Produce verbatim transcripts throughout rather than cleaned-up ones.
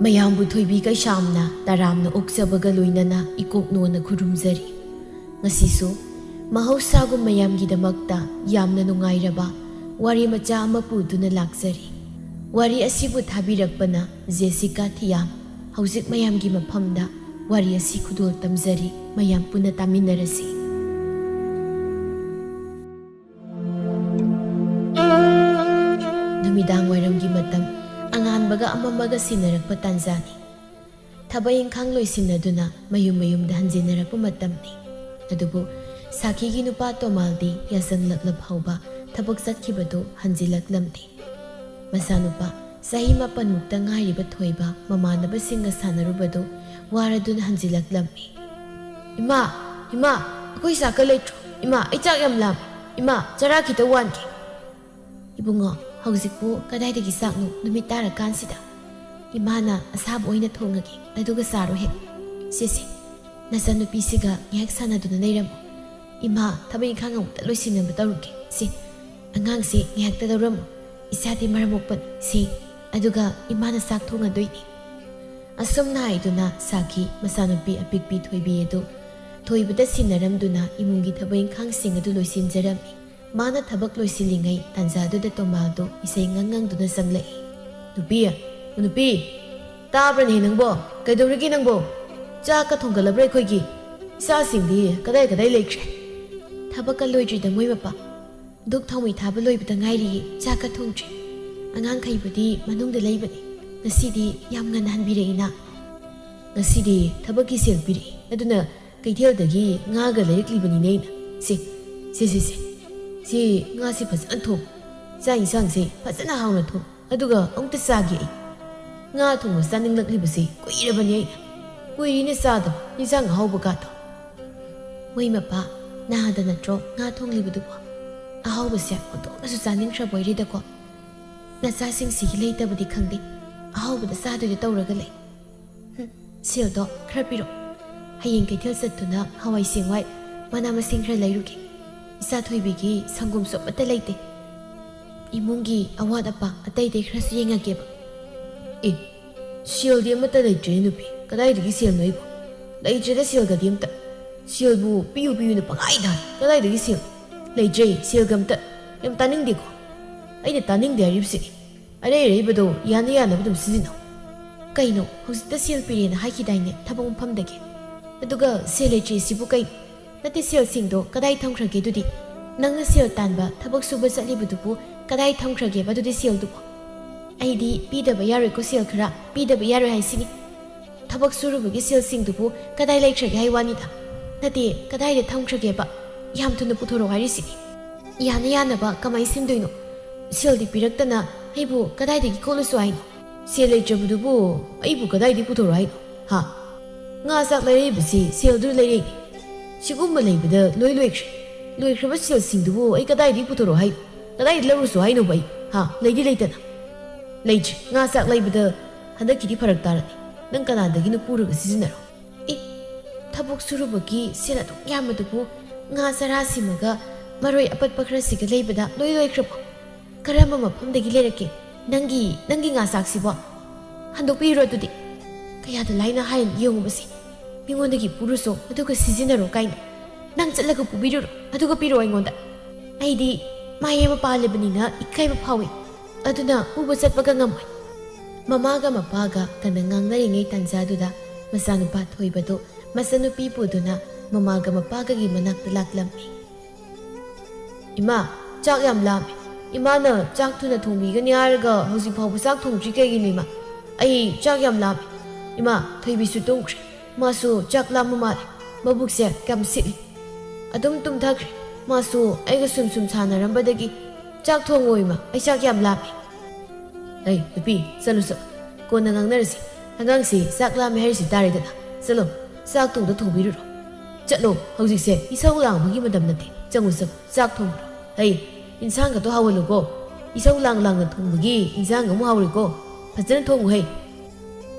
ꯃꯌꯥꯝꯕꯨ ꯊꯣꯏꯕꯤ ꯀꯩꯁꯥꯝꯅ ꯇꯔꯥꯝꯅ ꯑꯣꯛꯆꯕꯒ ꯂꯣꯏꯅꯅ ꯏꯀꯣꯛꯅꯣꯅ ꯈꯨꯔꯨꯝꯖꯔꯤ꯫ ꯉꯁꯤꯁꯨ ꯃꯍꯧꯁꯥꯒꯨꯝ ꯃꯌꯥꯝꯒꯤꯗꯃꯛꯇ ꯌꯥꯝꯅ ꯅꯨꯡꯉꯥꯏꯔꯕ ꯋꯥꯔꯤ ꯃꯆꯥ ꯑꯃ ꯄꯨꯗꯨꯅ ꯂꯥꯛꯆꯔꯤ꯫ ꯋꯥꯔꯤ ꯑꯁꯤꯕꯨ ꯊꯥꯕꯤꯔꯛꯄꯅ ꯖꯦꯁꯤꯀꯥ ꯊꯤꯌꯥꯝ꯫ ꯍꯧꯖꯤꯛ ꯃꯌꯥꯝꯒꯤ ꯃꯐꯝꯗ ꯋꯥꯔꯤ ꯑꯁꯤ ꯈꯨꯗꯣꯜ ꯇꯝꯖꯔꯤ, ꯃꯌꯥꯝ ꯄꯨꯟꯅ ꯇꯥꯃꯤꯟꯅꯔꯁꯤ꯫ ꯅꯨꯃꯤꯗꯥꯡ ꯋꯥꯏꯔꯝꯒꯤ ꯃꯇꯝ, ꯑꯉꯥꯟꯕꯒ ꯑꯃꯝꯕꯒ ꯁꯤꯟꯅꯔꯛꯄ ꯇꯥꯟꯖꯥꯅꯤ꯫ ꯊꯕꯛ ꯏꯪꯈꯥꯡ ꯂꯣꯏꯁꯤꯟꯅꯗꯨꯅ ꯃꯌꯨꯝ ꯃꯌꯨꯝꯗ ꯍꯟꯖꯤꯟꯅꯔꯛꯄ ꯃꯇꯝꯅꯤ꯫ ꯑꯗꯨꯕꯨ ꯁꯥꯈꯤꯒꯤ ꯅꯨꯄꯥ ꯇꯣꯃꯥꯜꯗꯤ ꯌꯥꯆꯪꯂꯛꯂ ꯐꯥꯎꯕ ꯊꯕꯛ ꯆꯠꯈꯤꯕꯗꯨ ꯍꯟꯖꯤꯜꯂꯛꯂꯝꯗꯦ꯫ ꯃꯆꯥꯅꯨꯄꯥ ꯆꯍꯤ ꯃꯥꯄꯟꯃꯨꯛꯇ ꯉꯥꯏꯔꯤꯕ ꯊꯣꯏꯕ ꯃꯃꯥꯟꯅꯕꯁꯤꯡꯒ ꯁꯥꯟꯅꯔꯨꯕꯗꯨ ꯋꯥꯔꯗꯨꯅ ꯍꯟꯖꯤꯜꯂꯛꯂꯝꯃꯤ꯫ "ꯏꯃꯥ, ꯏꯃꯥ, ꯑꯩꯈꯣꯏ ꯆꯥꯛꯀ ꯂꯩꯇ꯭ꯔꯣ? ꯏꯃꯥ, ꯑꯩ ꯆꯥꯛ ꯌꯥꯝ ꯂꯥꯝꯃꯤ꯫ ꯏꯃꯥ, ꯆꯔꯥ ꯈꯤꯇ ꯋꯥꯟꯒꯦ꯫" "ꯏꯕꯨꯡꯉꯣ, ꯍꯧꯖꯤꯛꯄꯨ ꯀꯗꯥꯏꯗꯒꯤ ꯆꯥꯛꯅꯣ? ꯅꯨꯃꯤꯠ ꯇꯥꯔꯀꯥꯟꯁꯤꯗ꯫ ꯏꯃꯥꯅ ꯑꯁꯥꯕ ꯑꯣꯏꯅ ꯊꯣꯡꯉꯒꯦ, ꯑꯗꯨꯒ ꯆꯥꯔꯣ ꯍꯦꯛ꯫ ꯁꯦ, ꯁꯦ, ꯅꯆꯟꯅꯨꯄꯤꯁꯤꯒ ꯉꯥꯏꯍꯥꯛ ꯁꯥꯟꯅꯗꯨꯅ ꯂꯩꯔꯝꯃꯣ꯫ ꯏꯃꯥ ꯊꯕꯛ ꯏꯪꯈꯥꯡ ꯑꯃꯨꯛꯇ ꯂꯣꯏꯁꯤꯟꯅꯕ ꯇꯧꯔꯨꯒꯦ꯫ ꯁꯦ, ꯑꯉꯥꯡꯁꯦ ꯉꯥꯏꯍꯥꯛꯇ ꯂꯧꯔꯝꯃꯣ꯫ ꯏꯆꯥꯗꯤ ꯃꯔꯝ ꯃꯣꯛꯄꯅꯤ꯫ ꯁꯦ, ꯑꯗꯨꯒ ꯏꯃꯥꯅ ꯆꯥꯛ ꯊꯣꯡꯉꯗꯣꯏꯅꯤ꯫" ꯑꯁꯨꯝꯅ ꯍꯥꯏꯗꯨꯅ ꯁꯥꯈꯤ ꯃꯆꯥꯅꯨꯄꯤ ꯑꯄꯤꯛꯄꯤ ꯊꯣꯏꯕꯤ ꯑꯗꯨ ꯊꯣꯏꯕꯗ ꯁꯤꯟꯅꯔꯝꯗꯨꯅ ꯏꯃꯨꯡꯒꯤ ꯊꯕꯛ ꯏꯪꯈꯥꯡꯁꯤꯡ ꯑꯗꯨ ꯂꯣꯏꯁꯤꯟꯖꯔꯝꯃꯤ꯫ ꯃꯥꯅ ꯊꯕꯛ ꯂꯣꯏꯁꯤꯜꯂꯤꯉꯩ ꯇꯥꯟꯖꯥꯗꯨꯗ ꯇꯣꯃꯥꯜꯗꯨ ꯏꯁꯩ ꯉꯪ ꯉꯪꯗꯨꯅ ꯆꯪꯂꯛꯏ꯫ "ꯅꯨꯄꯤ, ꯅꯨꯄꯤ, ꯇꯥꯕ꯭ꯔꯅꯦ ꯅꯪꯕꯣ? ꯀꯩꯗꯧꯔꯤꯒꯦ ꯅꯪꯕꯣ? ꯆꯥꯛꯀ ꯊꯣꯡꯒꯠꯂꯕ꯭ꯔꯥ ꯑꯩꯈꯣꯏꯒꯤ? ꯏꯆꯥꯁꯤꯡꯗꯤ ꯀꯗꯥꯏ ꯀꯗꯥꯏ ꯂꯩꯈ꯭ꯔꯦ?" "ꯊꯕꯛꯀ ꯂꯣꯏꯗ꯭ꯔꯤꯗ ꯃꯣꯏ ꯃꯄꯥ꯫ ꯙꯨꯛ ꯊꯥꯎꯃꯩ ꯊꯥꯕ ꯂꯣꯏꯕꯗ ꯉꯥꯏꯔꯤꯌꯦ, ꯆꯥꯛꯀ ꯊꯣꯡꯗ꯭ꯔꯤ꯫ ꯑꯉꯥꯡꯈꯩꯕꯨꯗꯤ ꯃꯅꯨꯡꯗ ꯂꯩꯕꯅꯤ꯫ ꯉꯁꯤꯗꯤ ꯌꯥꯝ ꯉꯟꯅ ꯍꯟꯕꯤꯔꯛꯏꯅ꯫" "ꯉꯁꯤꯗꯤ ꯊꯕꯛꯀꯤ ꯁꯦꯜ ꯄꯤꯔꯛꯏ, ꯑꯗꯨꯅ ꯀꯩꯊꯦꯜꯗꯒꯤ ꯉꯥꯒ ꯂꯩꯔꯛꯂꯤꯕꯅꯤꯅꯦ ꯑꯩꯅ꯫ ꯁꯦ, ꯁꯦ, ꯁꯦ, ꯁꯦ꯫ ꯁꯤ ꯉꯥꯁꯤ ꯐꯖꯅ ꯊꯣꯡ꯫ ꯆꯥꯛ ꯏꯟꯁꯥꯡꯁꯦ ꯐꯖꯅ ꯍꯥꯎꯅ ꯊꯣꯡ꯫ ꯑꯗꯨꯒ ꯑꯃꯨꯛꯇ ꯆꯥꯒꯦ ꯑꯩ꯫ ꯉꯥ ꯊꯣꯡꯕ ꯆꯥꯅꯤꯡꯂꯛꯂꯤꯕꯁꯦ ꯀꯨꯏꯔꯕꯅꯤ ꯑꯩꯅ꯫ ꯀꯨꯏꯔꯤꯅꯦ ꯆꯥꯗꯕ ꯏꯟꯁꯥꯡ ꯑꯍꯥꯎꯕꯒꯗꯣ꯫" "ꯃꯣꯏ ꯃꯄꯥ ꯅꯍꯥꯗ ꯅꯠꯇ꯭ꯔꯣ ꯉꯥ ꯊꯣꯡꯂꯤꯕꯗꯨꯕꯣ? ꯑꯍꯥꯎꯕꯁꯦ ꯑꯣꯟꯊꯣꯛꯅꯁꯨ ꯆꯥꯅꯤꯡꯈ꯭ꯔꯕ ꯑꯣꯏꯔꯦꯗꯀꯣ꯫ ꯅꯆꯥꯁꯤꯡꯁꯤꯒꯤ ꯂꯩꯇꯕꯗꯤ ꯈꯪꯗꯦ, ꯑꯍꯥꯎꯕꯗ ꯆꯥꯗꯣꯏꯗ ꯇꯧꯔꯒ ꯂꯩ꯫ ꯍꯨꯝ, ꯁꯦꯜꯗꯣ ꯈꯔ ꯄꯤꯔꯛꯑꯣ꯫ ꯍꯌꯦꯡ ꯀꯩꯊꯦꯜ ꯆꯠꯇꯨꯅ ꯍꯋꯥꯏ ꯆꯦꯡꯋꯥꯏ, ꯃꯅꯥ ꯃꯁꯤꯡ ꯈꯔ ꯂꯩꯔꯨꯒꯦ꯫ ꯏꯆꯥ ꯊꯣꯏꯕꯤꯒꯤ ꯁꯪꯒꯣꯝꯁꯨ ꯑꯃꯠꯇ ꯂꯩꯇꯦ꯫ ꯏꯃꯨꯡꯒꯤ ꯑꯋꯥꯠ ꯑꯄꯥ ꯑꯇꯩ ꯑꯇꯩ ꯈꯔꯁꯨ ꯌꯦꯡꯉꯒꯦꯕ꯫" "ꯑꯦ, "ꯁꯦꯜꯗꯤ ꯑꯃꯠꯇ ꯂꯩꯇ꯭ꯔꯦ ꯅꯨꯄꯤ, ꯀꯗꯥꯏꯗꯒꯤ ꯁꯦꯜꯅꯣ ꯑꯩꯕꯨ? ꯂꯩꯇ꯭ꯔꯦꯗ ꯁꯦꯜꯒꯗꯤ ꯑꯝꯇ꯫ ꯁꯦꯜꯕꯨ ꯄꯤꯌꯨ ꯄꯤꯌꯨꯅ ꯄꯪꯍꯥꯏꯗ ꯍꯥꯏ, ꯀꯗꯥꯏꯗꯒꯤ ꯁꯦꯜ? ꯂꯩꯇ꯭ꯔꯦ ꯁꯦꯜꯒ ꯑꯝꯇ꯫ ꯌꯥꯝ ꯇꯥꯅꯤꯡꯗꯦꯀꯣ꯫ ꯑꯩꯅ ꯇꯥꯅꯤꯡꯗꯦ ꯍꯥꯏꯔꯤꯕꯁꯤꯗꯤ꯫ ꯑꯔꯩ ꯑꯔꯩꯕꯗꯣ ꯌꯥꯅ ꯌꯥꯅꯕ ꯑꯗꯨꯝ ꯁꯤꯖꯤꯟꯅꯧ꯫ ꯀꯩꯅꯣ, ꯍꯧꯖꯤꯛꯇ ꯁꯦꯜ ꯄꯤꯔꯦꯅ ꯍꯥꯏꯈꯤꯗꯥꯏꯅꯦ ꯊꯕꯛ ꯃꯐꯝꯗꯒꯤ? ꯑꯗꯨꯒ ꯁꯦꯜ ꯂꯩꯇ꯭ꯔꯦ ꯁꯤꯕꯨ ꯀꯩꯅꯣ? ꯅꯠꯇꯦ, ꯁꯦꯜꯁꯤꯡꯗꯣ ꯀꯗꯥꯏ ꯊꯝꯈ꯭ꯔꯒꯦ ꯑꯗꯨꯗꯤ? ꯅꯪꯅ ꯁꯦꯜ ꯇꯥꯟꯕ ꯊꯕꯛ ꯁꯨꯕ ꯆꯠꯂꯤꯕꯗꯨꯕꯨ ꯀꯗꯥꯏ ꯊꯝꯈ꯭ꯔꯒꯦꯕ ꯑꯗꯨꯗꯤ ꯁꯦꯜꯗꯨꯕꯨ? ꯑꯩꯗꯤ ꯄꯤꯗꯕ ꯌꯥꯔꯣꯏꯀꯣ ꯁꯦꯜ ꯈꯔ, ꯄꯤꯗꯕ ꯌꯥꯔꯣꯏ ꯍꯥꯏꯁꯤꯅꯤ꯫ ꯊꯕꯛ ꯁꯨꯔꯨꯕꯒꯤ ꯁꯦꯜꯁꯤꯡꯗꯨꯕꯨ ꯀꯗꯥꯏ ꯂꯩꯈ꯭ꯔꯒꯦ ꯍꯥꯏ ꯋꯥꯅꯤꯗ꯫ ꯅꯠꯇꯦ, ꯀꯗꯥꯏꯗ ꯊꯝꯈ꯭ꯔꯒꯦꯕ? ꯌꯥꯝ ꯊꯨꯅ ꯄꯨꯊꯣꯔꯛꯑꯣ ꯍꯥꯏꯔꯤꯁꯤꯅꯤ꯫ ꯌꯥꯅ ꯌꯥꯅꯕ ꯀꯃꯥꯏ ꯁꯤꯟꯗꯣꯏꯅꯣ? ꯁꯦꯜꯗꯤ ꯄꯤꯔꯛꯇꯅ ꯑꯩꯕꯨ ꯀꯗꯥꯏꯗꯒꯤ ꯀꯣꯠꯂꯨꯁꯣ ꯍꯥꯏꯅꯣ? ꯁꯦꯜ ꯂꯩꯇ꯭ꯔꯕꯗꯨꯕꯨ ꯑꯩꯕꯨ ꯀꯗꯥꯏꯗꯒꯤ ꯄꯨꯊꯣꯔꯛꯑꯣ ꯍꯥꯏꯅꯣ? ꯍꯥ? ꯉꯥ ꯆꯥꯛ ꯂꯩꯔꯛꯏꯕꯁꯤ ꯁꯦꯜꯗꯨꯅ ꯂꯩꯔꯛꯏꯅꯤ꯫ ꯁꯤꯒꯨꯝꯕ ꯂꯩꯕꯗ ꯂꯣꯏ ꯂꯣꯏꯈ꯭ꯔꯦ꯫ ꯂꯣꯏꯈ꯭ꯔꯕ ꯁꯦꯜꯁꯤꯡꯗꯨꯕꯨ ꯑꯩ ꯀꯗꯥꯏꯗꯒꯤ ꯄꯨꯊꯣꯔꯛꯑꯣ ꯍꯥꯏꯅꯣ? ꯀꯗꯥꯏꯗ ꯂꯧꯔꯨꯁꯣ ꯍꯥꯏꯅꯣꯕ ꯑꯩ? ꯍꯥ? ꯂꯩꯗꯤ ꯂꯩꯇꯅ꯫ ꯂꯩꯇ꯭ꯔꯦ꯫ ꯉꯥ ꯆꯥꯛ ꯂꯩꯕꯗ ꯍꯟꯗꯛꯀꯤꯗꯤ ꯐꯔꯛ ꯇꯥꯔꯅꯤ꯫ ꯅꯪ ꯀꯅꯥꯗꯒꯤꯅꯣ ꯄꯨꯔꯒ ꯁꯤꯖꯤꯟꯅꯔꯣ? ꯑꯦ, ꯊꯕꯛ ꯁꯨꯔꯨꯕꯒꯤ ꯁꯦꯜ ꯑꯗꯨꯛ ꯌꯥꯝꯕꯗꯨꯕꯨ ꯉꯥ ꯆꯔꯥ ꯁꯤꯃꯒ ꯃꯔꯣꯏ ꯑꯄꯠꯄ ꯈꯔꯁꯤꯒ ꯂꯩꯕꯗ ꯂꯣꯏ ꯂꯣꯏꯈ꯭ꯔꯕꯣ? ꯀꯔꯝꯕ ꯃꯐꯝꯗꯒꯤ ꯂꯩꯔꯛꯀꯦ? ꯅꯪꯒꯤ, ꯅꯪꯒꯤ ꯉꯥ ꯆꯥꯛꯁꯤꯕꯣ? ꯍꯟꯗꯣꯛꯄꯤꯔꯣ ꯑꯗꯨꯗꯤ꯫ ꯀꯌꯥꯗ ꯂꯥꯏꯅ ꯍꯥꯏ ꯌꯦꯡꯉꯨꯕꯁꯦ꯫ ꯃꯤꯉꯣꯟꯗꯒꯤ ꯄꯨꯔꯨꯁꯣ, ꯑꯗꯨꯒ ꯁꯤꯖꯤꯟꯅꯔꯣ ꯀꯥꯏꯅ꯫ ꯅꯪ ꯆꯠꯂꯒ ꯄꯨꯕꯤꯔꯨꯔꯣ, ꯑꯗꯨꯒ ꯄꯤꯔꯛꯑꯣ ꯑꯩꯉꯣꯟꯗ꯫ ꯑꯩꯗꯤ ꯃꯥꯏ ꯑꯃ ꯄꯥꯜꯂꯤꯕꯅꯤꯅ ꯏꯀꯥꯏꯕ ꯐꯥꯎꯏ꯫ ꯑꯗꯨꯅ ꯄꯨꯕ ꯆꯠꯄꯒ ꯉꯝꯃꯣꯏ꯫ ꯃꯃꯥꯒ ꯃꯄꯥꯒ ꯀꯟꯅ ꯉꯥꯡꯅꯔꯤꯉꯩ ꯇꯥꯟꯖꯥꯗꯨꯗ ꯃꯆꯥꯅꯨꯄꯥ ꯊꯣꯏꯕꯗꯨ ꯃꯆꯟꯅꯨꯄꯤ ꯄꯨꯗꯨꯅ ꯃꯃꯥꯒ ꯃꯄꯥꯒꯒꯤ ꯃꯅꯥꯛꯇ ꯂꯥꯛꯂꯝꯃꯤ꯫ "ꯏꯃꯥ, ꯆꯥꯛ ꯌꯥꯝ ꯂꯥꯝꯃꯦ꯫ ꯏꯃꯥꯅ ꯆꯥꯛ ꯊꯨꯅ ꯊꯣꯡꯕꯤꯒꯅꯤ ꯍꯥꯏꯔꯒ ꯍꯧꯖꯤꯛ ꯐꯥꯎꯕ ꯆꯥꯛ ꯊꯣꯡꯗ꯭ꯔꯤ ꯀꯩꯒꯤꯅꯣ ꯏꯃꯥ? ꯑꯩ ꯆꯥꯛ ꯌꯥꯝ ꯂꯥꯝꯃꯦ꯫ ꯏꯃꯥ, ꯊꯣꯏꯕꯤꯁꯨ ꯇꯨꯝꯈ꯭ꯔꯦ꯫ ꯃꯥꯁꯨ ꯆꯥꯛ ꯂꯥꯝꯕ ꯃꯥꯜꯂꯦ꯫ ꯃꯕꯨꯛꯁꯦ ꯌꯥꯝ ꯁꯤꯛꯂꯤ꯫ ꯑꯗꯨꯝ ꯇꯨꯝꯊꯈ꯭ꯔꯦ꯫ ꯃꯥꯁꯨ ꯑꯩꯒ ꯁꯨꯝ ꯁꯨꯝ ꯁꯥꯟꯅꯔꯝꯕꯗꯒꯤ꯫ ꯆꯥꯛ ꯊꯣꯡꯉꯣ ꯏꯃꯥ, ꯑꯩ ꯆꯥꯛ ꯌꯥꯝ ꯂꯥꯝꯃꯦ꯫" "ꯑꯩ ꯅꯨꯄꯤ, ꯆꯠꯂꯨ ꯆꯠꯂꯨ꯫ ꯀꯣꯟꯅ ꯉꯥꯡꯅꯔꯁꯤ꯫ ꯑꯉꯥꯡꯁꯤ ꯆꯥꯛ ꯂꯥꯝꯃꯦ ꯍꯥꯏꯔꯤꯁꯤ ꯇꯥꯔꯦꯗꯅ꯫ ꯆꯠꯂꯣ, ꯆꯥꯛꯇꯣ ꯑꯝꯇ ꯊꯣꯡꯕꯤꯔꯨꯔꯣ꯫ ꯆꯠꯂꯣ, ꯍꯧꯖꯤꯛꯁꯦ ꯏꯁꯧ ꯂꯥꯡꯕꯒꯤ ꯃꯇꯝ ꯅꯠꯇꯦ꯫ ꯆꯪꯉꯨ ꯆꯪꯉꯨ, ꯆꯥꯛ ꯊꯣꯡꯉꯨꯔꯣ꯫ ꯍꯩ, ꯏꯟꯁꯥꯡꯒꯗꯣ ꯍꯥꯎꯍꯜꯂꯨꯀꯣ꯫ ꯏꯁꯧ ꯂꯥꯡ ꯂꯥꯡꯅ ꯊꯣꯡꯕꯒꯤ ꯏꯟꯁꯥꯡ ꯑꯃꯨꯛ ꯍꯥꯎꯔꯣꯏꯀꯣ꯫ ꯐꯖꯅ ꯊꯣꯡꯉꯨ ꯍꯩ꯫"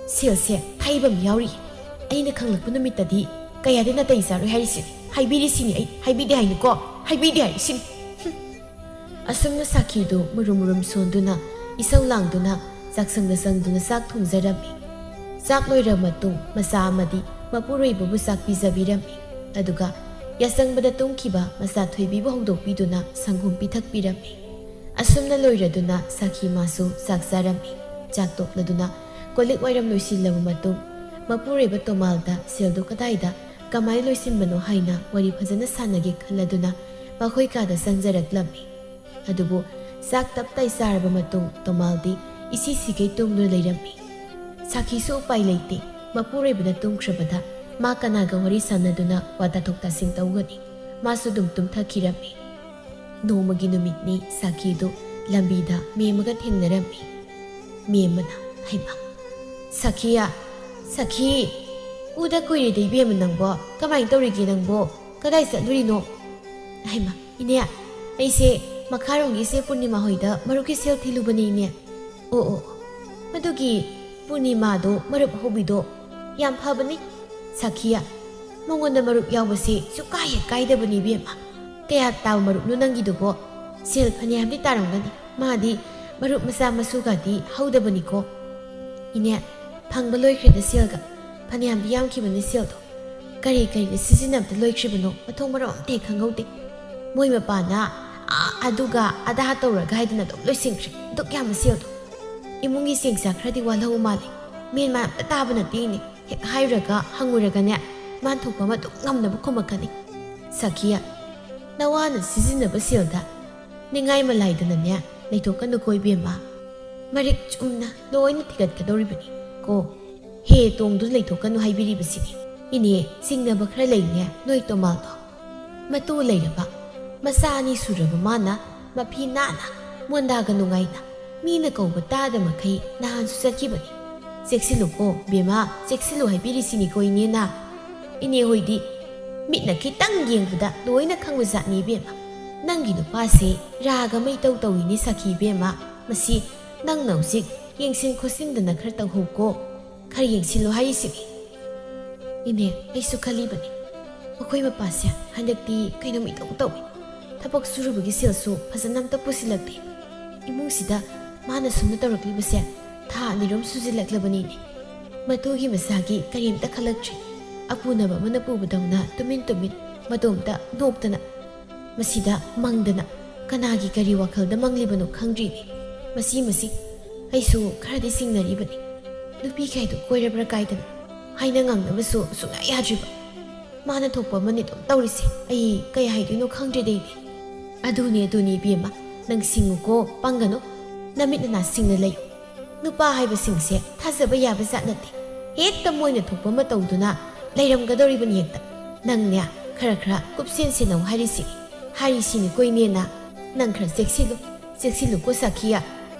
"ꯁꯦꯜꯁꯦ ꯊꯩꯕ ꯑꯃ ꯌꯥꯎꯔꯤ꯫ ꯑꯩꯅ ꯈꯪꯂꯛꯄ ꯅꯨꯃꯤꯠꯇꯗꯤ ꯀꯌꯥꯗꯤ ꯅꯥꯇꯩ ꯆꯥꯔꯣꯏ ꯍꯥꯏꯔꯤꯁꯤꯅꯤ꯫ ꯍꯥꯏꯕꯤꯔꯤꯁꯤꯅꯤ ꯑꯩ, ꯍꯥꯏꯕꯤꯗꯦ ꯍꯥꯏꯅꯤꯀꯣ, ꯍꯥꯏꯕꯤꯗꯦ ꯍꯥꯏꯔꯤꯁꯤꯅꯤ꯫" ꯍꯨꯝ꯫ ꯑꯁꯨꯝꯅ ꯁꯥꯈꯤꯗꯨ ꯃꯨꯔꯨꯝ ꯃꯨꯔꯨꯝ ꯁꯣꯟꯗꯨꯅ ꯏꯁꯧ ꯂꯥꯡꯗꯨꯅ ꯆꯥꯛꯁꯪꯗ ꯆꯪꯗꯨꯅ ꯆꯥꯛ ꯊꯣꯡꯖꯔꯝꯃꯤ꯫ ꯆꯥꯛ ꯂꯣꯏꯔꯕ ꯃꯇꯨꯡ ꯃꯆꯥ ꯑꯃꯗꯤ ꯃꯄꯨꯔꯣꯏꯕꯕꯨ ꯆꯥꯛ ꯄꯤꯖꯕꯤꯔꯝꯃꯤ꯫ ꯑꯗꯨꯒ ꯌꯥꯆꯪꯕꯗ ꯇꯨꯝꯈꯤꯕ ꯃꯆꯥ ꯊꯣꯏꯕꯤꯕꯨ ꯍꯧꯗꯣꯛꯄꯤꯗꯨꯅ ꯁꯪꯒꯣꯝ ꯄꯤꯊꯛꯄꯤꯔꯝꯃꯤ꯫ ꯑꯁꯨꯝꯅ ꯂꯣꯏꯔꯗꯨꯅ ꯁꯥꯈꯤ ꯃꯥꯁꯨ ꯆꯥꯛ ꯆꯥꯔꯝꯃꯤ꯫ ꯆꯥꯛ ꯇꯣꯛꯂꯗꯨꯅ ꯀꯣꯜꯂꯤꯛ ꯋꯥꯏꯔꯝ ꯂꯣꯏꯁꯤꯜꯂꯕ ꯃꯇꯨꯡ ꯃꯄꯨꯔꯣꯏꯕ ꯇꯣꯃꯥꯜꯗ ꯁꯦꯜꯗꯨ ꯀꯗꯥꯏꯗ ꯀꯃꯥꯏꯅ ꯂꯣꯏꯁꯤꯟꯕꯅꯣ ꯍꯥꯏꯅ ꯋꯥꯔꯤ ꯐꯖꯅ ꯁꯥꯟꯅꯒꯦ ꯈꯜꯂꯗꯨꯅ ꯃꯈꯣꯏ ꯀꯥꯗ ꯆꯪꯖꯔꯛꯂꯝꯃꯤ꯫ ꯑꯗꯨꯕꯨ ꯆꯥꯛ ꯇꯞꯇꯥꯏ ꯆꯥꯔꯕ ꯃꯇꯨꯡ ꯇꯣꯃꯥꯜꯗꯤ ꯏꯁꯤ ꯁꯤꯒꯩ ꯇꯨꯝꯗꯨꯅ ꯂꯩꯔꯝꯃꯤ꯫ ꯁꯥꯈꯤꯁꯨ ꯎꯄꯥꯏ ꯂꯩꯇꯦ꯫ ꯃꯄꯨꯔꯣꯏꯕꯅ ꯇꯨꯝꯈ꯭ꯔꯕꯗ ꯃꯥ ꯀꯅꯥꯒ ꯋꯥꯔꯤ ꯁꯥꯟꯅꯗꯨꯅ ꯋꯥ ꯇꯥꯊꯣꯛ ꯇꯥꯁꯤꯟ ꯇꯧꯒꯅꯤ? ꯃꯥꯁꯨ ꯑꯗꯨꯝ ꯇꯨꯝꯊꯈꯤꯔꯝꯃꯤ꯫ ꯅꯣꯡꯃꯒꯤ ꯅꯨꯃꯤꯠꯅꯤ ꯁꯥꯈꯤꯗꯨ ꯂꯝꯕꯤꯗ ꯃꯦꯝꯃꯒ ꯊꯦꯡꯅꯔꯝꯃꯤ꯫ ꯃꯦꯝꯃꯅ, "ꯍꯩꯃꯥ, ꯁꯥꯈꯤꯌꯥ, ꯁꯥꯈꯤ, ꯎꯗ ꯀꯨꯏꯔꯦꯗ ꯏꯕꯦꯝꯃ ꯅꯪꯕꯣ, ꯀꯃꯥꯏꯅ ꯇꯧꯔꯤꯒꯦ ꯅꯪꯕꯣ? ꯀꯗꯥꯏ ꯆꯠꯂꯨꯔꯤꯅꯣ?" "ꯍꯩꯃꯥ, ꯏꯅꯦ, ꯑꯩꯁꯦ ꯃꯈꯥꯔꯣꯝꯒꯤ ꯏꯆꯦ ꯄꯨꯔꯅꯤꯃꯥ ꯍꯣꯏꯗ ꯃꯔꯨꯞꯀꯤ ꯁꯦꯜ ꯊꯤꯜꯂꯨꯕꯅꯦ ꯏꯅꯦ꯫" "ꯑꯣ, ꯑꯣ, ꯑꯣ, ꯃꯗꯨꯒꯤ ꯄꯨꯔꯅꯤꯃꯥꯗꯣ ꯃꯔꯨꯞ ꯍꯧꯕꯤꯗꯣ ꯌꯥꯝ ꯐꯕꯅꯤ ꯁꯥꯈꯤꯌꯥ꯫ ꯃꯉꯣꯟꯗ ꯃꯔꯨꯞ ꯌꯥꯎꯕꯁꯦ ꯁꯨꯛꯀꯥꯏ ꯍꯦꯛ ꯀꯥꯏꯗꯕꯅꯤ ꯏꯕꯦꯝꯃ꯫ ꯀꯌꯥ ꯇꯥꯕ ꯃꯔꯨꯞꯅꯣ ꯅꯪꯒꯤꯗꯨꯕꯣ? ꯁꯦꯜ ꯐꯅꯌꯥꯝꯗꯤ ꯇꯥꯔꯝꯒꯅꯤ꯫ ꯃꯥꯗꯤ ꯃꯔꯨꯞ ꯃꯆꯥ ꯃꯁꯨꯒꯗꯤ ꯍꯧꯗꯕꯅꯤꯀꯣ꯫" "ꯏꯅꯦ, ꯐꯪꯕ ꯂꯣꯏꯈ꯭ꯔꯦꯗ ꯁꯦꯜꯒ꯫ ꯐꯅꯌꯥꯝꯗꯤ ꯌꯥꯝꯈꯤꯕꯅꯤ ꯁꯦꯜꯗꯣ꯫ ꯀꯔꯤ ꯀꯔꯤꯗ ꯁꯤꯖꯤꯟꯅꯕꯗ ꯂꯣꯏꯈ꯭ꯔꯤꯕꯅꯣ ꯃꯊꯣꯡ ꯃꯔꯝ ꯑꯝꯇ ꯍꯦꯛ ꯈꯪꯍꯧꯗꯦ꯫ ꯃꯣꯏ ꯃꯄꯥꯅ ꯑꯥ ꯑꯗꯨꯒ ꯑꯗꯥ ꯇꯧꯔꯒ ꯍꯥꯏꯗꯅ ꯑꯗꯨꯝ ꯂꯣꯏꯁꯤꯟꯈ꯭ꯔꯦ꯫ ꯑꯗꯨꯛ ꯌꯥꯝꯕ ꯁꯦꯜꯗꯣ꯫ ꯏꯃꯨꯡꯒꯤ ꯆꯦꯡ ꯆꯥꯛ ꯈꯔꯗꯤ ꯋꯥꯠꯍꯧꯕ ꯃꯥꯜꯂꯦ꯫ ꯃꯦꯟ ꯃꯥꯟ ꯑꯝꯇ ꯇꯥꯕ ꯅꯠꯇꯦ ꯏꯅꯦ꯫ ꯍꯦꯛ ꯍꯥꯏꯔꯨꯔꯒ ꯍꯪꯉꯨꯔꯒꯅꯦ, ꯃꯥꯟ ꯊꯣꯛꯄ ꯑꯃ ꯑꯗꯨꯝ ꯉꯝꯅꯕ ꯈꯨꯝꯃꯛꯀꯅꯤ꯫" "ꯁꯥꯈꯤꯌꯥ, ꯅꯋꯥꯅ ꯁꯤꯖꯤꯟꯅꯕ ꯁꯦꯜꯗ ꯅꯤꯡꯉꯥꯏ ꯃꯂꯥꯏꯗꯅꯅꯦ ꯂꯩꯊꯣꯛꯀꯅꯨꯀꯣ ꯏꯕꯦꯝꯃ꯫ ꯃꯔꯤꯛ ꯆꯨꯝꯅ ꯂꯣꯏꯅ ꯊꯤꯒꯠꯀꯗꯧꯔꯤꯕꯅꯤ ꯀꯣ꯫ ꯍꯦ ꯇꯣꯡꯗꯨꯅ ꯂꯩꯊꯣꯛꯀꯅꯨ ꯍꯥꯏꯕꯤꯔꯤꯕꯁꯤꯅꯤ꯫ ꯏꯅꯦ, ꯆꯤꯡꯅꯕ ꯈꯔ ꯂꯩꯅꯦ ꯅꯣꯏ ꯇꯣꯃꯥꯜꯗꯣ꯫ ꯃꯇꯨ ꯂꯩꯔꯕ, ꯃꯆꯥ ꯑꯅꯤ ꯁꯨꯔꯕ ꯃꯥꯅ ꯃꯐꯤ ꯅꯥꯟꯅ ꯃꯣꯟꯗꯥꯒ ꯅꯨꯡꯉꯥꯏꯅ ꯃꯤꯅ ꯀꯧꯕ ꯇꯥꯗ ꯃꯈꯩ ꯅꯍꯥꯟꯁꯨ ꯆꯠꯈꯤꯕꯅꯤ꯫ ꯆꯦꯛꯁꯤꯜꯂꯨꯀꯣ ꯕꯦꯝꯃ, ꯆꯦꯛꯁꯤꯜꯂꯨ ꯍꯥꯏꯕꯤꯔꯤꯁꯤꯅꯤꯀꯣ ꯏꯅꯦꯅ꯫ ꯏꯅꯦ ꯍꯣꯏꯗꯤ ꯃꯤꯠꯅ ꯈꯤꯇꯪ ꯌꯦꯡꯕꯗ ꯂꯣꯏꯅ ꯈꯪꯕ ꯖꯥꯠꯅꯤ ꯏꯕꯦꯝꯃ꯫ ꯅꯪꯒꯤ ꯅꯨꯄꯥꯁꯦ ꯔꯥꯒ ꯃꯩ ꯇꯧ ꯇꯧꯏꯅꯦ ꯁꯥꯈꯤ ꯏꯕꯦꯝꯃ꯫ ꯃꯁꯤ ꯅꯪꯅ ꯍꯧꯖꯤꯛ ꯌꯦꯡꯁꯤꯟ ꯈꯣꯠꯆꯤꯟꯗꯅ ꯈꯔ ꯇꯧꯍꯧꯀꯣ꯫ ꯈꯔ ꯌꯦꯡꯁꯤꯜꯂꯨ ꯍꯥꯏꯔꯤꯁꯤꯅꯤ꯫ ꯏꯅꯦ, ꯑꯩꯁꯨ ꯈꯜꯂꯤꯕꯅꯤ꯫ ꯑꯩꯈꯣꯏ ꯃꯄꯥꯁꯦ ꯍꯟꯗꯛꯇꯤ ꯀꯩꯅꯣꯝ ꯏꯇꯧ ꯇꯧꯏ꯫ ꯊꯕꯛ ꯁꯨꯔꯨꯕꯒꯤ ꯁꯦꯜꯁꯨ ꯐꯖꯅ ꯑꯝꯇ ꯄꯨꯁꯤꯜꯂꯛꯇꯦ꯫ ꯏꯃꯨꯡꯁꯤꯗ ꯃꯥꯅ ꯁꯨꯝꯅ ꯇꯧꯔꯛꯂꯤꯕꯁꯦ ꯊꯥ ꯑꯅꯤꯔꯣꯝ ꯁꯨꯖꯤꯜꯂꯛꯂꯕꯅꯤꯅꯦ꯫ ꯃꯇꯨꯒꯤ ꯃꯁꯥꯒꯤ ꯀꯔꯤꯝꯇ ꯈꯜꯂꯛꯇ꯭ꯔꯤ꯫ ꯑꯄꯨꯅꯕ ꯑꯃꯅ ꯄꯨꯕꯗꯧꯅ ꯇꯨꯃꯤꯟ ꯇꯨꯃꯤꯟ ꯃꯇꯣꯝꯇ ꯅꯣꯛꯇꯅ, ꯃꯁꯤꯗ ꯃꯪꯗꯅ ꯀꯅꯥꯒꯤ ꯀꯔꯤ ꯋꯥꯈꯜꯗ ꯃꯪꯂꯤꯕꯅꯣ ꯈꯪꯗ꯭ꯔꯤꯅꯦ꯫ ꯃꯁꯤ, ꯃꯁꯤ, ꯑꯩꯁꯨ ꯈꯔꯗꯤ ꯁꯤꯡꯅꯔꯤꯕꯅꯤ꯫ ꯅꯨꯄꯤ ꯀꯩꯗꯣ ꯀꯣꯏꯔꯕ꯭ꯔꯥ ꯀꯥꯏꯗꯅ ꯍꯥꯏꯅ ꯉꯥꯡꯅꯕꯁꯨ ꯁꯨꯡꯌꯥ ꯌꯥꯗ꯭ꯔꯤꯕ꯫ ꯃꯥꯅ ꯊꯣꯛꯄ ꯑꯃꯅꯤ ꯑꯗꯨꯝ ꯇꯧꯔꯤꯁꯦ꯫ ꯑꯩ ꯀꯩ ꯍꯥꯏꯗꯣꯏꯅꯣ ꯈꯪꯗ꯭ꯔꯦꯗ ꯑꯩꯗꯤ꯫ ꯑꯗꯨꯅꯦ, ꯑꯗꯨꯅꯦ ꯏꯕꯦꯝꯃ, ꯅꯪ ꯁꯤꯡꯉꯨꯀꯣ, ꯄꯪꯒꯅꯨ꯫ ꯅꯃꯤꯠ ꯅꯅꯥ ꯁꯤꯡꯅ ꯂꯩꯌꯨ꯫ ꯅꯨꯄꯥ ꯍꯥꯏꯕꯁꯤꯡꯁꯦ ꯊꯥꯖꯕ ꯌꯥꯕ ꯖꯥꯠ ꯅꯠꯇꯦ꯫ ꯍꯦꯛꯇ ꯃꯣꯏꯅ ꯊꯣꯛꯄ ꯑꯃ ꯇꯧꯗꯨꯅ ꯂꯩꯔꯝꯒꯗꯧꯔꯤꯕꯅꯤ ꯍꯦꯛꯇ꯫ ꯅꯪꯅꯦ, ꯈꯔ ꯈꯔ ꯀꯨꯞꯁꯦꯟ ꯁꯦꯟꯅꯧ ꯍꯥꯏꯔꯤꯁꯤ, ꯍꯥꯏꯔꯤꯁꯤꯅꯤꯀꯣ ꯏꯅꯦꯅ꯫ ꯅꯪ ꯈꯔ ꯆꯦꯛꯁꯤꯜꯂꯨ, ꯆꯦꯛꯁꯤꯜꯂꯨꯀꯣ ꯁꯥꯈꯤꯌꯥ꯫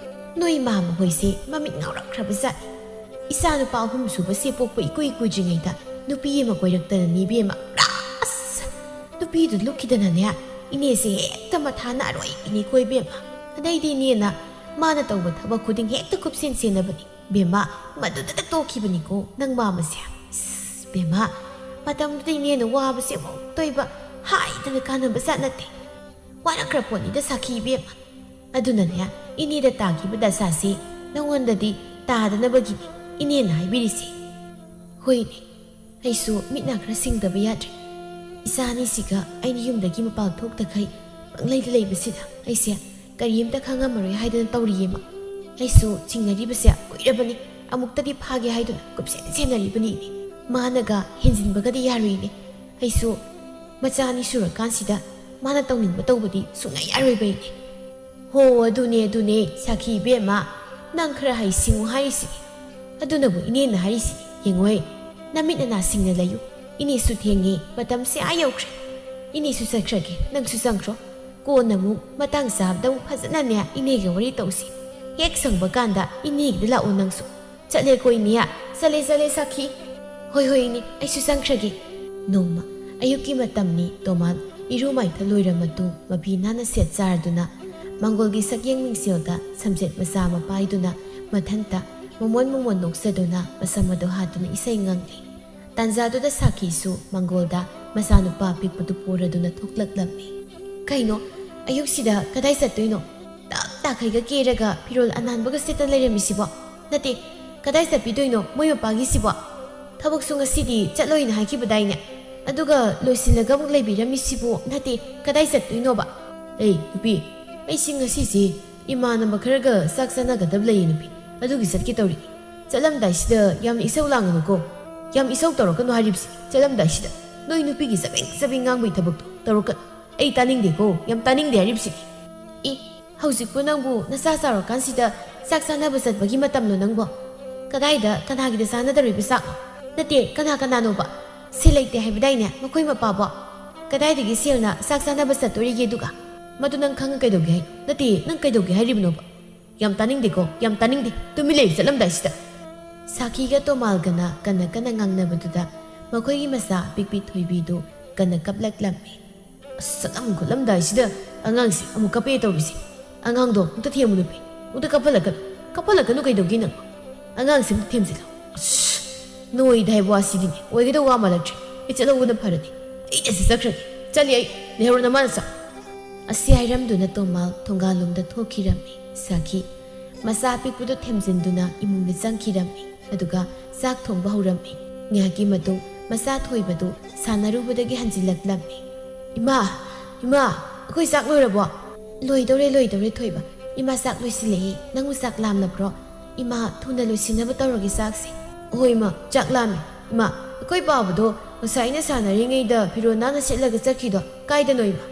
ꯅꯣꯏ ꯃꯥꯃ ꯍꯣꯏꯁꯦ ꯃꯃꯤꯠ ꯉꯥꯎꯔꯛꯈ꯭ꯔꯕ ꯖꯥꯠꯅꯤ꯫ ꯏꯆꯥ ꯅꯨꯄꯥ ꯑꯍꯨꯝ ꯁꯨꯕꯁꯦ ꯄꯣꯛꯄ ꯏꯀꯨꯏ ꯀꯨꯏꯗ꯭ꯔꯤꯉꯩꯗ ꯅꯨꯄꯤ ꯑꯃ ꯀꯣꯏꯔꯛꯇꯅꯅꯤ ꯏꯕꯦꯝꯃ꯫ ꯑꯁ! ꯅꯨꯄꯤꯗꯨ ꯂꯨꯞꯈꯤꯗꯅꯅꯦ, ꯏꯅꯦꯁꯦ ꯍꯦꯛꯇ ꯃꯊꯥ ꯅꯥꯔꯣꯏ ꯏꯅꯦꯀꯣ ꯏꯕꯦꯝꯃ꯫ ꯑꯗꯩꯗꯤ ꯏꯅꯦꯅ ꯃꯥꯅ ꯇꯧꯕ ꯊꯕꯛ ꯈꯨꯗꯤꯡ ꯍꯦꯛꯇ ꯀꯨꯞꯁꯦꯟ ꯁꯦꯟꯅꯕꯅꯤ ꯏꯕꯦꯝꯃ꯫ ꯃꯗꯨꯗꯇ ꯇꯣꯛꯈꯤꯕꯅꯤꯀꯣ ꯅꯪ ꯃꯥꯃꯁꯦ꯫ ꯑꯁ, ꯏꯕꯦꯝꯃ, ꯃꯇꯝꯗꯨꯗ ꯏꯅꯦꯅ ꯋꯥꯕꯁꯦ ꯑꯃꯨꯛꯇꯣꯏꯕ ꯍꯥꯏꯗꯅ ꯀꯥꯟꯅꯕ ꯖꯥꯠ ꯅꯠꯇꯦ꯫ ꯋꯥꯔꯛꯈ꯭ꯔ ꯄꯣꯠꯅꯤꯗ ꯁꯥꯈꯤ ꯏꯕꯦꯝꯃ꯫ ꯑꯗꯨꯅꯅꯦ, ꯏꯅꯦꯗ ꯇꯥꯈꯤꯕ ꯗꯁꯥꯁꯤ ꯅꯉꯣꯟꯗꯗꯤ ꯇꯥꯗꯅꯕꯒꯤꯅꯤ ꯏꯅꯦꯅ ꯍꯥꯏꯕꯤꯔꯤꯁꯦ꯫ ꯍꯣꯏꯅꯦ, ꯑꯩꯁꯨ ꯃꯤꯠ ꯅꯥ ꯈꯔ ꯁꯤꯡꯗꯕ ꯌꯥꯗ꯭ꯔꯦ꯫ ꯏꯆꯥ ꯑꯅꯤꯁꯤꯒ ꯑꯩꯅ ꯌꯨꯝꯗꯒꯤ ꯃꯄꯥꯟ ꯊꯣꯛꯇꯈꯩ ꯄꯪꯂꯩꯗ ꯂꯩꯕꯁꯤꯗ ꯑꯩꯁꯦ ꯀꯔꯤꯝꯇ ꯈꯪꯉꯝꯃꯔꯣꯏ ꯍꯥꯏꯗꯅ ꯇꯧꯔꯤꯌꯦꯃ꯫ ꯑꯩꯁꯨ ꯆꯤꯡꯅꯔꯤꯕꯁꯦ ꯀꯨꯏꯔꯕꯅꯤ, ꯑꯃꯨꯛꯇꯗꯤ ꯐꯥꯒꯦ ꯍꯥꯏꯗꯨꯅ ꯀꯨꯞꯁꯦꯟ ꯁꯦꯟꯅꯔꯤꯕꯅꯤꯅꯦ꯫ ꯃꯥꯅꯒ ꯍꯦꯟꯖꯤꯟꯕꯒꯗꯤ ꯌꯥꯔꯣꯏꯅꯦ꯫ ꯑꯩꯁꯨ ꯃꯆꯥ ꯑꯅꯤ ꯁꯨꯔꯀꯥꯟꯁꯤꯗ ꯃꯥꯅ ꯇꯧꯅꯤꯡꯕ ꯇꯧꯕꯗꯤ ꯁꯨꯡꯌꯥ ꯌꯥꯔꯣꯏꯕ ꯑꯩꯅꯦ꯫ ꯍꯣ, ꯑꯗꯨꯅꯦ, ꯑꯗꯨꯅꯦ, ꯁꯥꯈꯤ ꯏꯕꯦꯝꯃ, ꯅꯪ ꯈꯔ ꯍꯩꯁꯤꯡꯉꯨ ꯍꯥꯏꯔꯤꯁꯤꯅꯤ꯫ ꯑꯗꯨꯅꯕꯨ ꯏꯅꯦꯅ ꯍꯥꯏꯔꯤꯁꯤꯅꯤ꯫ ꯌꯦꯡꯉꯣꯏ, ꯅꯃꯤꯠ ꯅꯅꯥ ꯁꯤꯡꯅ ꯂꯩꯌꯨ꯫ ꯏꯅꯦꯁꯨ ꯊꯦꯡꯉꯦ, ꯃꯇꯝꯁꯦ ꯑꯥ ꯌꯧꯈ꯭ꯔꯦ꯫ ꯏꯅꯦꯁꯨ ꯆꯠꯈ꯭ꯔꯒꯦ, ꯅꯪꯁꯨ ꯆꯪꯈ꯭ꯔꯣ꯫ ꯀꯣꯟꯅ ꯑꯃꯨꯛ ꯃꯇꯥꯡ ꯆꯥꯕꯗ ꯑꯃꯨꯛ ꯐꯖꯅꯅꯦ ꯏꯅꯦꯒ ꯋꯥꯔꯤ ꯇꯧꯁꯤ꯫ ꯍꯦꯛ ꯁꯪꯕ ꯀꯥꯟꯗ ꯏꯅꯦꯒꯤꯗ ꯂꯥꯛꯑꯣ ꯅꯪꯁꯨ꯫ ꯆꯠꯂꯦꯀꯣ ꯏꯅꯦ, ꯆꯠꯂꯦ, ꯆꯠꯂꯦ ꯁꯥꯈꯤ꯫ ꯍꯣꯏ, ꯍꯣꯏ ꯏꯅꯦ, ꯑꯩꯁꯨ ꯆꯪꯈ꯭ꯔꯒꯦ꯫ ꯅꯣꯡꯃ ꯑꯌꯨꯛꯀꯤ ꯃꯇꯝꯅꯤ꯫ ꯇꯣꯃꯥꯟ ꯏꯔꯨ ꯃꯥꯏꯊ ꯂꯣꯏꯔ ꯃꯇꯨꯡ ꯃꯐꯤ ꯅꯥꯟꯅ ꯁꯦꯠ ꯆꯥꯔꯗꯨꯅ ꯃꯪꯒꯣꯜꯒꯤ ꯁꯛꯌꯦꯡ ꯃꯤꯡꯁꯦꯜꯗ ꯁꯝꯖꯦꯠ ꯃꯆꯥ ꯑꯃ ꯄꯥꯏꯗꯨꯅ ꯃꯊꯟꯇ ꯃꯃꯣꯟ ꯃꯃꯣꯟ ꯅꯣꯛꯆꯗꯨꯅ ꯃꯁꯝ ꯑꯗꯨ ꯍꯥꯠꯇꯨꯅ ꯏꯁꯩ ꯉꯪꯂꯤ꯫ ꯇꯥꯟꯖꯥꯗꯨꯗ ꯁꯥꯈꯤꯁꯨ ꯃꯪꯒꯣꯜꯗ ꯃꯆꯥꯅꯨꯄꯥ ꯑꯄꯤꯛꯄꯗꯨ ꯄꯨꯔꯗꯨꯅ ꯊꯣꯛꯂꯛꯂꯝꯃꯤ꯫ ꯀꯩꯅꯣ, ꯑꯌꯨꯛꯁꯤꯗ ꯀꯗꯥꯏ ꯆꯠꯇꯣꯏꯅꯣ? ꯇꯞ ꯇꯥꯈꯩꯒ ꯀꯦꯔꯒ ꯐꯤꯔꯣꯜ ꯑꯅꯥꯟꯕꯒ ꯁꯦꯠꯇ ꯂꯩꯔꯝꯃꯤꯁꯤꯕꯣ? ꯅꯠꯇꯦ, ꯀꯗꯥꯏ ꯆꯠꯄꯤꯗꯣꯏꯅꯣ ꯃꯣꯏ ꯃꯄꯥꯒꯤꯁꯤꯕꯣ? ꯊꯕꯛꯁꯨ ꯉꯁꯤꯗꯤ ꯆꯠꯂꯣꯏꯅ ꯍꯥꯏꯈꯤꯕꯗꯥꯏꯅꯦ? ꯑꯗꯨꯒ ꯂꯣꯏꯁꯤꯜꯂꯒ ꯑꯃꯨꯛ ꯂꯩꯕꯤꯔꯝꯃꯤꯁꯤꯕꯨ? ꯅꯠꯇꯦ, ꯀꯗꯥꯏ ꯆꯠꯇꯣꯏꯅꯣꯕ? ꯑꯩ ꯅꯨꯄꯤ, ꯑꯩꯁꯤ ꯉꯁꯤꯁꯤ ꯏꯃꯥꯟꯅꯕ ꯈꯔꯒ ꯆꯥꯛ ꯆꯥꯅꯒꯗꯕ ꯂꯩꯌꯦ ꯅꯨꯄꯤ, ꯑꯗꯨꯒꯤ ꯆꯠꯀꯦ ꯇꯧꯔꯤ꯫ ꯆꯠꯂꯝꯗꯥꯏꯁꯤꯗ ꯌꯥꯝꯅ ꯏꯁꯧ ꯂꯥꯡꯒꯅꯨꯀꯣ꯫ ꯌꯥꯝ ꯏꯁꯧ ꯇꯧꯔꯛꯀꯅꯨ ꯍꯥꯏꯔꯤꯕꯁꯤ꯫ ꯆꯠꯂꯝꯗꯥꯏꯁꯤꯗ ꯅꯣꯏ ꯅꯨꯄꯤꯒꯤ ꯆꯕꯦꯡ ꯆꯕꯦꯡ ꯉꯥꯡꯕꯒꯤ ꯊꯕꯛꯇꯣ ꯇꯧꯔꯛꯀꯅꯨ꯫ ꯑꯩ ꯇꯥꯅꯤꯡꯗꯦꯀꯣ, ꯌꯥꯝ ꯇꯥꯅꯤꯡꯗꯦ ꯍꯥꯏꯔꯤꯕꯁꯤꯅꯤ꯫ ꯑꯦ, ꯍꯧꯖꯤꯛꯄꯨ ꯅꯪꯕꯨ ꯅꯆꯥ ꯆꯥꯎꯔꯀꯥꯟꯁꯤꯗ ꯆꯥꯛ ꯆꯥꯅꯕ ꯆꯠꯄꯒꯤ ꯃꯇꯝꯂꯣ ꯅꯪꯕꯣ? ꯀꯗꯥꯏꯗ ꯀꯅꯥꯒꯤꯗ ꯆꯥꯅꯗꯧꯔꯤꯕ ꯆꯥꯛꯅꯣ? ꯅꯠꯇꯦ, ꯀꯅꯥ ꯀꯅꯥꯅꯣꯕ? ꯁꯦꯜ ꯂꯩꯇꯦ ꯍꯥꯏꯕꯗꯥꯏꯅꯦ ꯃꯈꯣꯏ ꯃꯄꯥꯕꯣ? ꯀꯗꯥꯏꯗꯒꯤ ꯁꯦꯜꯅ ꯆꯥꯛ ꯆꯥꯅꯕ ꯆꯠꯇꯣꯔꯤꯒꯦ ꯑꯗꯨꯒ? ꯃꯗꯨ ꯅꯪ ꯈꯪꯉ ꯀꯩꯗꯧꯒꯦ ꯍꯥꯏ? ꯅꯠꯇꯦ, ꯅꯪ ꯀꯩꯗꯧꯒꯦ ꯍꯥꯏꯔꯤꯕꯅꯣꯕ? ꯌꯥꯝ ꯇꯥꯅꯤꯡꯗꯦꯀꯣ, ꯌꯥꯝ ꯇꯥꯅꯤꯡꯗꯦ꯫ ꯇꯨꯃꯤꯟ ꯂꯩꯌꯨ ꯆꯠꯂꯝꯗꯥꯏꯁꯤꯗ꯫ ꯁꯥꯈꯤꯒ ꯇꯣꯃꯥꯜꯒꯅ ꯀꯟꯅ ꯀꯟꯅ ꯉꯥꯡꯅꯕꯗꯨꯗ ꯃꯈꯣꯏꯒꯤ ꯃꯆꯥ ꯑꯄꯤꯛꯄꯤ ꯊꯣꯏꯕꯤꯗꯨ ꯀꯟꯅ ꯀꯞꯂꯛꯂꯝꯃꯤ꯫ ꯑꯁ, ꯆꯠꯂꯝ ꯈꯣꯠꯂꯝꯗꯥꯏꯁꯤꯗ ꯑꯉꯥꯡꯁꯤ ꯑꯃꯨꯛ ꯀꯞꯄꯦ ꯇꯧꯔꯤꯁꯦ꯫ ꯑꯉꯥꯡꯗꯣ ꯑꯃꯨꯛꯇ ꯊꯦꯝꯃꯨ ꯅꯨꯄꯤ, ꯑꯃꯨꯛꯇ ꯀꯞꯍꯜꯂꯛꯀꯅꯨ꯫ ꯀꯞꯍꯜꯂꯛꯀꯅꯨ ꯀꯩꯗꯧꯒꯦ ꯅꯪ? ꯑꯉꯥꯡꯁꯤ ꯑꯃꯨꯛꯇ ꯊꯦꯝꯖꯤꯜꯂꯨ꯫ ꯑꯁ, ꯅꯣꯏꯗ ꯍꯥꯏꯕ ꯋꯥꯁꯤꯗꯤꯅꯦ ꯑꯣꯏꯒꯗꯧꯕ ꯋꯥ ꯃꯥꯜꯂꯛꯇ꯭ꯔꯦ꯫ ꯑꯩ ꯆꯠꯍꯧꯕꯅ ꯐꯔꯅꯤ꯫ ꯑꯩ ꯆꯠꯁꯤ ꯆꯠꯈ꯭ꯔꯒꯦ꯫ ꯆꯠꯂꯤ ꯑꯩ꯫ ꯂꯩꯍꯧꯔꯣ ꯅꯃꯥ ꯅꯆꯥ꯫ ꯑꯁꯤ ꯍꯥꯏꯔꯝꯗꯨꯅ ꯇꯣꯃꯥꯜ ꯊꯣꯡꯒꯥꯜꯂꯣꯝꯗ ꯊꯣꯛꯈꯤꯔꯝꯃꯤ꯫ ꯁꯥꯈꯤ ꯃꯆꯥ ꯑꯄꯤꯛꯄꯗꯨ ꯊꯦꯝꯖꯤꯟꯗꯨꯅ ꯏꯃꯨꯡꯗ ꯆꯪꯈꯤꯔꯝꯃꯤ꯫ ꯑꯗꯨꯒ ꯆꯥꯛ ꯊꯣꯡꯕ ꯍꯧꯔꯝꯃꯤ꯫ ꯉꯥꯏꯍꯥꯛꯀꯤ ꯃꯇꯨꯡ ꯃꯆꯥ ꯊꯣꯏꯕꯗꯨ ꯁꯥꯟꯅꯔꯨꯕꯗꯒꯤ ꯍꯟꯖꯤꯜꯂꯛꯂꯝꯃꯤ꯫ "ꯏꯃꯥ, ꯏꯃꯥ, ꯑꯩꯈꯣꯏ ꯆꯥꯛ ꯂꯣꯏꯔꯕꯣ?" "ꯂꯣꯏꯗꯧꯔꯦ, ꯂꯣꯏꯗꯧꯔꯦ ꯊꯣꯏꯕ꯫ ꯏꯃꯥ ꯆꯥꯛ ꯂꯣꯏꯁꯤꯜꯂꯛꯑꯦ꯫ ꯅꯪꯕꯨ ꯆꯥꯛ ꯂꯥꯝꯂꯕ꯭ꯔꯣ? ꯏꯃꯥ ꯊꯨꯅ ꯂꯣꯏꯁꯤꯟꯅꯕ ꯇꯧꯔꯒꯦ ꯆꯥꯛꯁꯦ꯫" "ꯍꯣꯏ ꯏꯃꯥ, ꯆꯥꯛ ꯂꯥꯝꯃꯦ꯫ ꯏꯃꯥ, ꯑꯩꯈꯣꯏ ꯄꯥꯕꯗꯣ ꯉꯁꯥꯏ ꯑꯩꯅ ꯁꯥꯟꯅꯔꯤꯉꯩꯗ ꯐꯤꯔꯣꯜ ꯅꯥꯟꯅ ꯁꯦꯠꯂꯒ ꯆꯠꯈꯤꯗꯣ ꯀꯥꯏꯗꯅꯣ ꯏꯃꯥ?"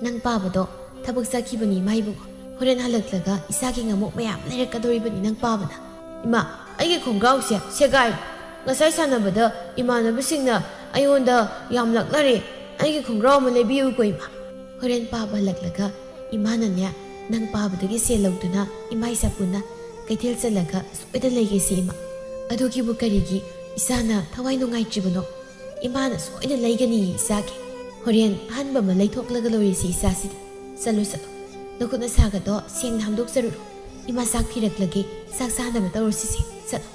"ꯅꯪ ꯄꯥꯕꯗꯣ ꯊꯕꯛ ꯆꯠꯈꯤꯕꯅꯤ ꯏꯃꯥ ꯏꯕꯨꯡꯉꯣ꯫ ꯍꯣꯔꯦꯟ ꯍꯜꯂꯛꯂꯒ ꯏꯆꯥꯒꯤ ꯉꯥꯃꯣꯛ ꯃꯌꯥꯝ ꯂꯩꯔꯛꯀꯗꯧꯔꯤꯕꯅꯤ ꯅꯪ ꯄꯥꯕꯅ꯫" "ꯏꯃꯥ, ꯑꯩꯒꯤ ꯈꯣꯡꯒ꯭ꯔꯥꯎꯁꯦ ꯁꯦꯒꯥꯏ꯫ ꯉꯁꯥꯏ ꯁꯥꯟꯅꯕꯗ ꯏꯃꯥꯟꯅꯕꯁꯤꯡꯅ ꯑꯩꯉꯣꯟꯗ ꯌꯥꯝ ꯂꯛꯅꯔꯦ꯫ ꯑꯩꯒꯤ ꯈꯣꯡꯒ꯭ꯔꯥꯎ ꯑꯃ ꯂꯩꯕꯤꯌꯨꯀꯣ ꯏꯃꯥ꯫" "ꯍꯣꯔꯦꯟ ꯄꯥꯕ ꯍꯜꯂꯛꯂꯒ ꯏꯃꯥꯅꯅꯦ ꯅꯪ ꯄꯥꯕꯗꯒꯤ ꯁꯦꯜ ꯂꯧꯗꯨꯅ ꯏꯃꯥ ꯏꯆꯥ ꯄꯨꯟꯅ ꯀꯩꯊꯦꯜ ꯆꯠꯂꯒ ꯁꯣꯏꯗꯅ ꯂꯩꯒꯦꯁꯤ ꯏꯃꯥ꯫" "ꯑꯗꯨꯒꯤꯕꯨ ꯀꯔꯤꯒꯤ ꯏꯆꯥꯅ ꯊꯋꯥꯏ ꯅꯨꯡꯉꯥꯏꯇ꯭ꯔꯤꯕꯅꯣ? ꯏꯃꯥꯅ ꯁꯣꯏꯅ ꯂꯩꯒꯅꯤ ꯏꯆꯥꯒꯤ꯫ ꯍꯣꯔꯦꯟ ꯑꯍꯟꯕ ꯑꯃ ꯂꯩꯊꯣꯛꯂꯒ ꯂꯣꯏꯔꯦꯁꯤ ꯏꯆꯥꯁꯤꯗꯤ꯫ ꯆꯠꯂꯣ ꯆꯠꯂꯣ꯫ ꯅꯈꯨꯠ ꯅꯁꯥꯒꯗꯣ ꯁꯦꯡꯅ ꯍꯥꯝꯗꯣꯛꯆꯔꯨꯔꯣ꯫ ꯏꯃꯥ ꯆꯥꯛ ꯊꯤꯔꯛꯂꯒꯦ꯫ ꯆꯥꯛ ꯆꯥꯅꯕ ꯇꯧꯔꯁꯤꯁꯦ꯫ ꯆꯠꯂꯣ꯫"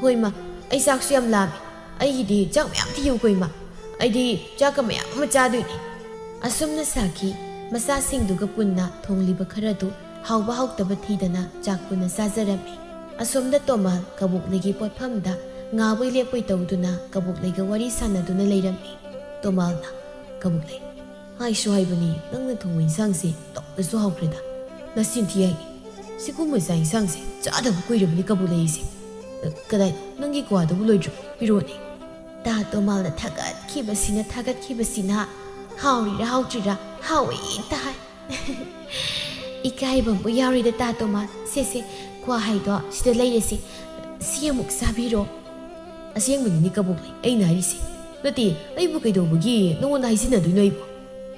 "ꯍꯣꯏ ꯏꯃꯥ, ꯑꯩ ꯆꯥꯛꯁꯨ ꯌꯥꯝ ꯂꯥꯝꯃꯦ꯫ ꯑꯩꯒꯤꯗꯤ ꯆꯥꯛ ꯃꯌꯥꯝ ꯊꯤꯌꯨꯀꯣ ꯏꯃꯥ꯫ ꯑꯩꯗꯤ ꯆꯥꯛꯀ ꯃꯌꯥꯝ ꯑꯃ ꯆꯥꯗꯣꯏꯅꯦ꯫" ꯑꯁꯨꯝꯅ ꯁꯥꯈꯤ ꯃꯆꯥꯁꯤꯡꯗꯨꯒ ꯄꯨꯟꯅ ꯊꯣꯡꯂꯤꯕ ꯈꯔꯗꯨ ꯍꯥꯎꯕ ꯍꯥꯎꯇꯕ ꯊꯤꯗꯅ ꯆꯥꯛ ꯄꯨꯟꯅ ꯆꯥꯖꯔꯝꯃꯤ꯫ ꯑꯁꯣꯝꯗ ꯇꯣꯃꯥꯜ ꯀꯕꯣꯛꯂꯩꯒꯤ ꯄꯣꯠꯐꯝꯗ ꯉꯥꯕꯣꯏ ꯂꯦꯞꯄꯣꯏ ꯇꯧꯗꯨꯅ ꯀꯕꯣꯛꯂꯩꯒ ꯋꯥꯔꯤ ꯁꯥꯟꯅꯗꯨꯅ ꯂꯩꯔꯝꯃꯤ꯫ ꯇꯣꯃꯥꯜꯅ, "ꯀꯕꯣꯛꯂꯩ, ꯍꯥꯏꯁꯨ ꯍꯥꯏꯕꯅꯤ, ꯅꯪꯅ ꯊꯣꯡꯕ ꯏꯟꯁꯥꯡꯁꯦ ꯇꯧꯅꯁꯨ ꯍꯥꯎꯈ꯭ꯔꯦꯗ꯫ ꯅꯆꯤꯟ ꯊꯤ ꯍꯥꯏꯅꯤ꯫ ꯁꯤꯒꯨꯝꯕ ꯆꯥꯛ ꯏꯟꯁꯥꯡꯁꯦ ꯆꯥꯗꯕ ꯀꯨꯏꯔꯕꯅꯤ ꯀꯕꯣꯛꯂꯩꯁꯦ꯫ ꯑ, ꯀꯗꯥꯏ, ꯅꯪꯒꯤ ꯀ꯭ꯋꯥꯗꯨꯕꯨ ꯂꯣꯏꯗ꯭ꯔꯤꯕꯣ? ꯄꯤꯔꯛꯑꯣꯅꯦ꯫" ꯇꯥ ꯇꯣꯃꯥꯜꯅ ꯊꯥꯒꯠꯈꯤꯕꯁꯤꯅ, ꯊꯥꯒꯠꯈꯤꯕꯁꯤꯅ, ꯍꯥꯎꯔꯤꯔꯥ ꯍꯥꯎꯇ꯭ꯔꯤꯔꯥ, ꯍꯥꯎꯋꯦ ꯇꯥꯏ꯫ ꯏꯀꯥꯏꯕꯕꯨ ꯌꯥꯎꯔꯤꯗ ꯇꯥ ꯇꯣꯃꯥꯜ꯫ ꯁꯦ, ꯁꯦ, ꯀ꯭ꯋꯥ ꯍꯥꯏꯗꯣ ꯁꯤꯗ ꯂꯩꯔꯦꯁꯦ꯫ ꯁꯤ ꯑꯃꯨꯛ ꯆꯥꯕꯤꯔꯣ꯫ ꯑꯁꯦꯡꯕꯅꯤꯅꯦ ꯀꯕꯣꯛꯂꯩ, ꯑꯩꯅ ꯍꯥꯏꯔꯤꯁꯦ꯫ ꯅꯠꯇꯦ, ꯑꯩꯕꯨ ꯀꯩꯗꯧꯕꯒꯤ ꯅꯉꯣꯟꯗ ꯍꯥꯏꯖꯤꯟꯅꯗꯣꯏꯅꯣ ꯑꯩꯕꯨ?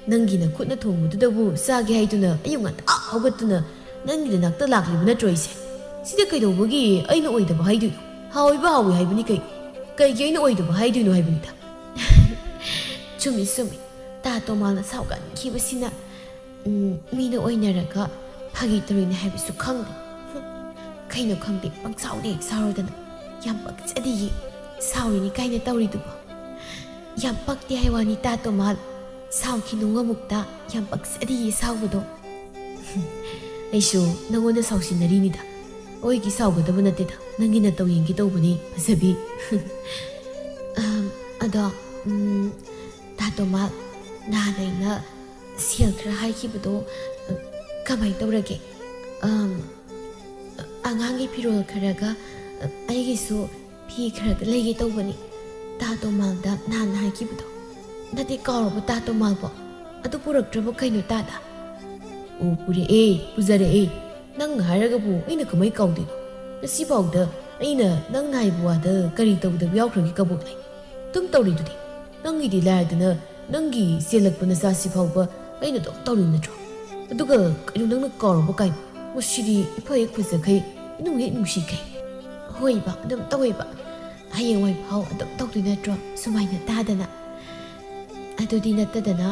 ꯅꯪꯒꯤ ꯅꯈꯨꯠꯅ ꯊꯣꯡꯕꯗꯨꯗꯕꯨ ꯆꯥꯒꯦ ꯍꯥꯏꯗꯨꯅ ꯑꯌꯨꯛ ꯉꯟꯇꯥ ꯍꯧꯒꯠꯇꯨꯅ ꯅꯪꯒꯤ ꯅꯅꯥꯛꯇ ꯂꯥꯛꯂꯤꯕ ꯅꯠꯇ꯭ꯔꯣ ꯑꯩꯁꯦ? ꯁꯤꯗ ꯀꯩꯗꯧꯕꯒꯤ ꯑꯩꯅ ꯑꯣꯏꯗꯕ ꯍꯥꯏꯗꯣꯏꯅꯣ? ꯍꯥꯎꯏꯕ ꯍꯥꯎꯏ ꯍꯥꯏꯕꯅꯤ ꯀꯩꯅꯣ? ꯀꯩꯒꯤ ꯑꯩꯅ ꯑꯣꯏꯗꯕ ꯍꯥꯏꯗꯣꯏꯅꯣ ꯍꯥꯏꯕꯅꯤꯗ꯫ ꯆꯨꯝꯃꯤ, ꯆꯨꯝꯃꯤ꯫ ꯇꯥ ꯇꯣꯃꯥꯜꯅ ꯁꯥꯎꯒꯟꯈꯤꯕꯁꯤꯅ, ꯎꯝ, ꯃꯤꯅ ꯑꯣꯏꯅꯔꯒ ꯐꯥꯒꯤ ꯇꯧꯔꯤꯅꯦ ꯍꯥꯏꯕꯁꯨ ꯈꯪꯗꯦ꯫ ꯍꯨꯝ, ꯀꯩꯅꯣ ꯈꯪꯗꯦ, ꯄꯪꯁꯥꯎꯗ ꯍꯦꯛ ꯁꯥꯎꯔꯗꯅ꯫ ꯌꯥꯝ ꯄꯛꯆꯗꯤꯌꯦ, ꯁꯥꯎꯔꯤꯅꯤ ꯀꯥꯏꯅ ꯇꯧꯔꯤꯗꯨꯕꯣ꯫ ꯌꯥꯝ ꯄꯛꯇꯦ ꯍꯥꯏ ꯋꯥꯅꯤ ꯇꯥ ꯇꯣꯃꯥꯜ꯫ ꯁꯥꯎꯈꯤꯅꯨ ꯑꯃꯨꯛꯇ, ꯌꯥꯝ ꯄꯛꯆꯗꯤꯌꯦ ꯁꯥꯎꯕꯗꯣ꯫ ꯑꯩꯁꯨ ꯅꯉꯣꯟꯗ ꯁꯥꯎꯁꯤꯟꯅꯔꯤꯅꯤꯗ꯫ ꯑꯩꯒꯤ ꯁꯥꯎꯒꯗꯕ ꯅꯠꯇꯦꯗ, ꯅꯪꯒꯤ ꯅꯇꯧ ꯌꯦꯡꯒꯦ ꯇꯧꯕꯅꯤ, ꯐꯖꯕꯤ꯫ ꯑꯍꯝ, ꯑꯗꯣ, ꯎꯝ, ꯇꯥ ꯇꯣꯃꯥꯜ, ꯅꯍꯥꯟ ꯑꯩꯅ ꯁꯦꯜ ꯈꯔ ꯍꯥꯏꯈꯤꯕꯗꯣ, ꯑ, ꯀꯃꯥꯏ ꯇꯧꯔꯒꯦ? ꯑꯝ, ꯑꯉꯥꯡꯒꯤ ꯐꯤꯔꯣꯜ ꯈꯔꯒ, ꯑ, ꯑꯩꯒꯤꯁꯨ ꯐꯤ ꯈꯔꯒ ꯂꯩꯒꯦ ꯇꯧꯕꯅꯤ꯫ ꯇꯥ ꯇꯣꯃꯥꯜꯗ ꯅꯍꯥꯟ ꯍꯥꯏꯈꯤꯕꯗꯣ꯫ ꯅꯠꯇꯦ, ꯀꯥꯎꯔꯕ ꯇꯥ ꯇꯣꯃꯥꯜꯕꯣ? ꯑꯗꯨ ꯄꯨꯔꯛꯇ꯭ꯔꯕ ꯀꯩꯅꯣ ꯇꯥꯗ? ꯑꯣ, ꯄꯨꯔꯛꯑꯦ, ꯄꯨꯖꯔꯛꯑꯦ꯫ ꯅꯪꯅ ꯍꯥꯏꯔꯒꯕꯨ ꯑꯩꯅ ꯀꯃꯥꯏ ꯀꯥꯎꯗꯣꯏꯅꯣ? ꯉꯁꯤꯐꯥꯎꯗ ꯑꯩꯅ ꯅꯪꯅ ꯍꯥꯏꯕ ꯋꯥꯗ ꯀꯔꯤ ꯇꯧꯗꯕ ꯌꯥꯎꯈ꯭ꯔꯒꯦ ꯀꯕꯣꯛꯂꯩ? ꯑꯗꯨꯝ ꯇꯧꯔꯤꯗꯨꯗꯤ꯫ ꯅꯪꯒꯤꯗꯤ ꯂꯥꯏꯔꯗꯅ ꯅꯪꯒꯤ ꯆꯦꯜꯂꯛꯄ ꯅꯆꯥꯁꯤ ꯐꯥꯎꯕ ꯑꯩꯅ ꯑꯗꯨꯝ ꯇꯧꯔꯤ ꯅꯠꯇ꯭ꯔꯣ? ꯑꯗꯨꯒ ꯀꯩꯅꯣ ꯅꯪꯅ ꯀꯥꯎꯔꯕ ꯀꯥꯏꯅ? ꯃꯁꯤꯗꯤ ꯏꯐ ꯍꯦꯛ ꯐꯖꯈꯩ, ꯏꯅꯨꯡ ꯍꯦꯛ ꯅꯨꯡꯁꯤꯈꯩ꯫ ꯍꯣꯏꯕ, ꯑꯗꯨꯝ ꯇꯧꯋꯦꯕ꯫ ꯍꯌꯦꯡꯋꯥꯏ ꯐꯥꯎ ꯑꯗꯨꯝ ꯇꯧꯗꯣꯏ ꯅꯠꯇ꯭ꯔꯣ ꯁꯨꯃꯥꯏꯅ ꯇꯥꯗꯅ? ꯑꯗꯨꯗꯤ ꯅꯠꯇꯗꯅ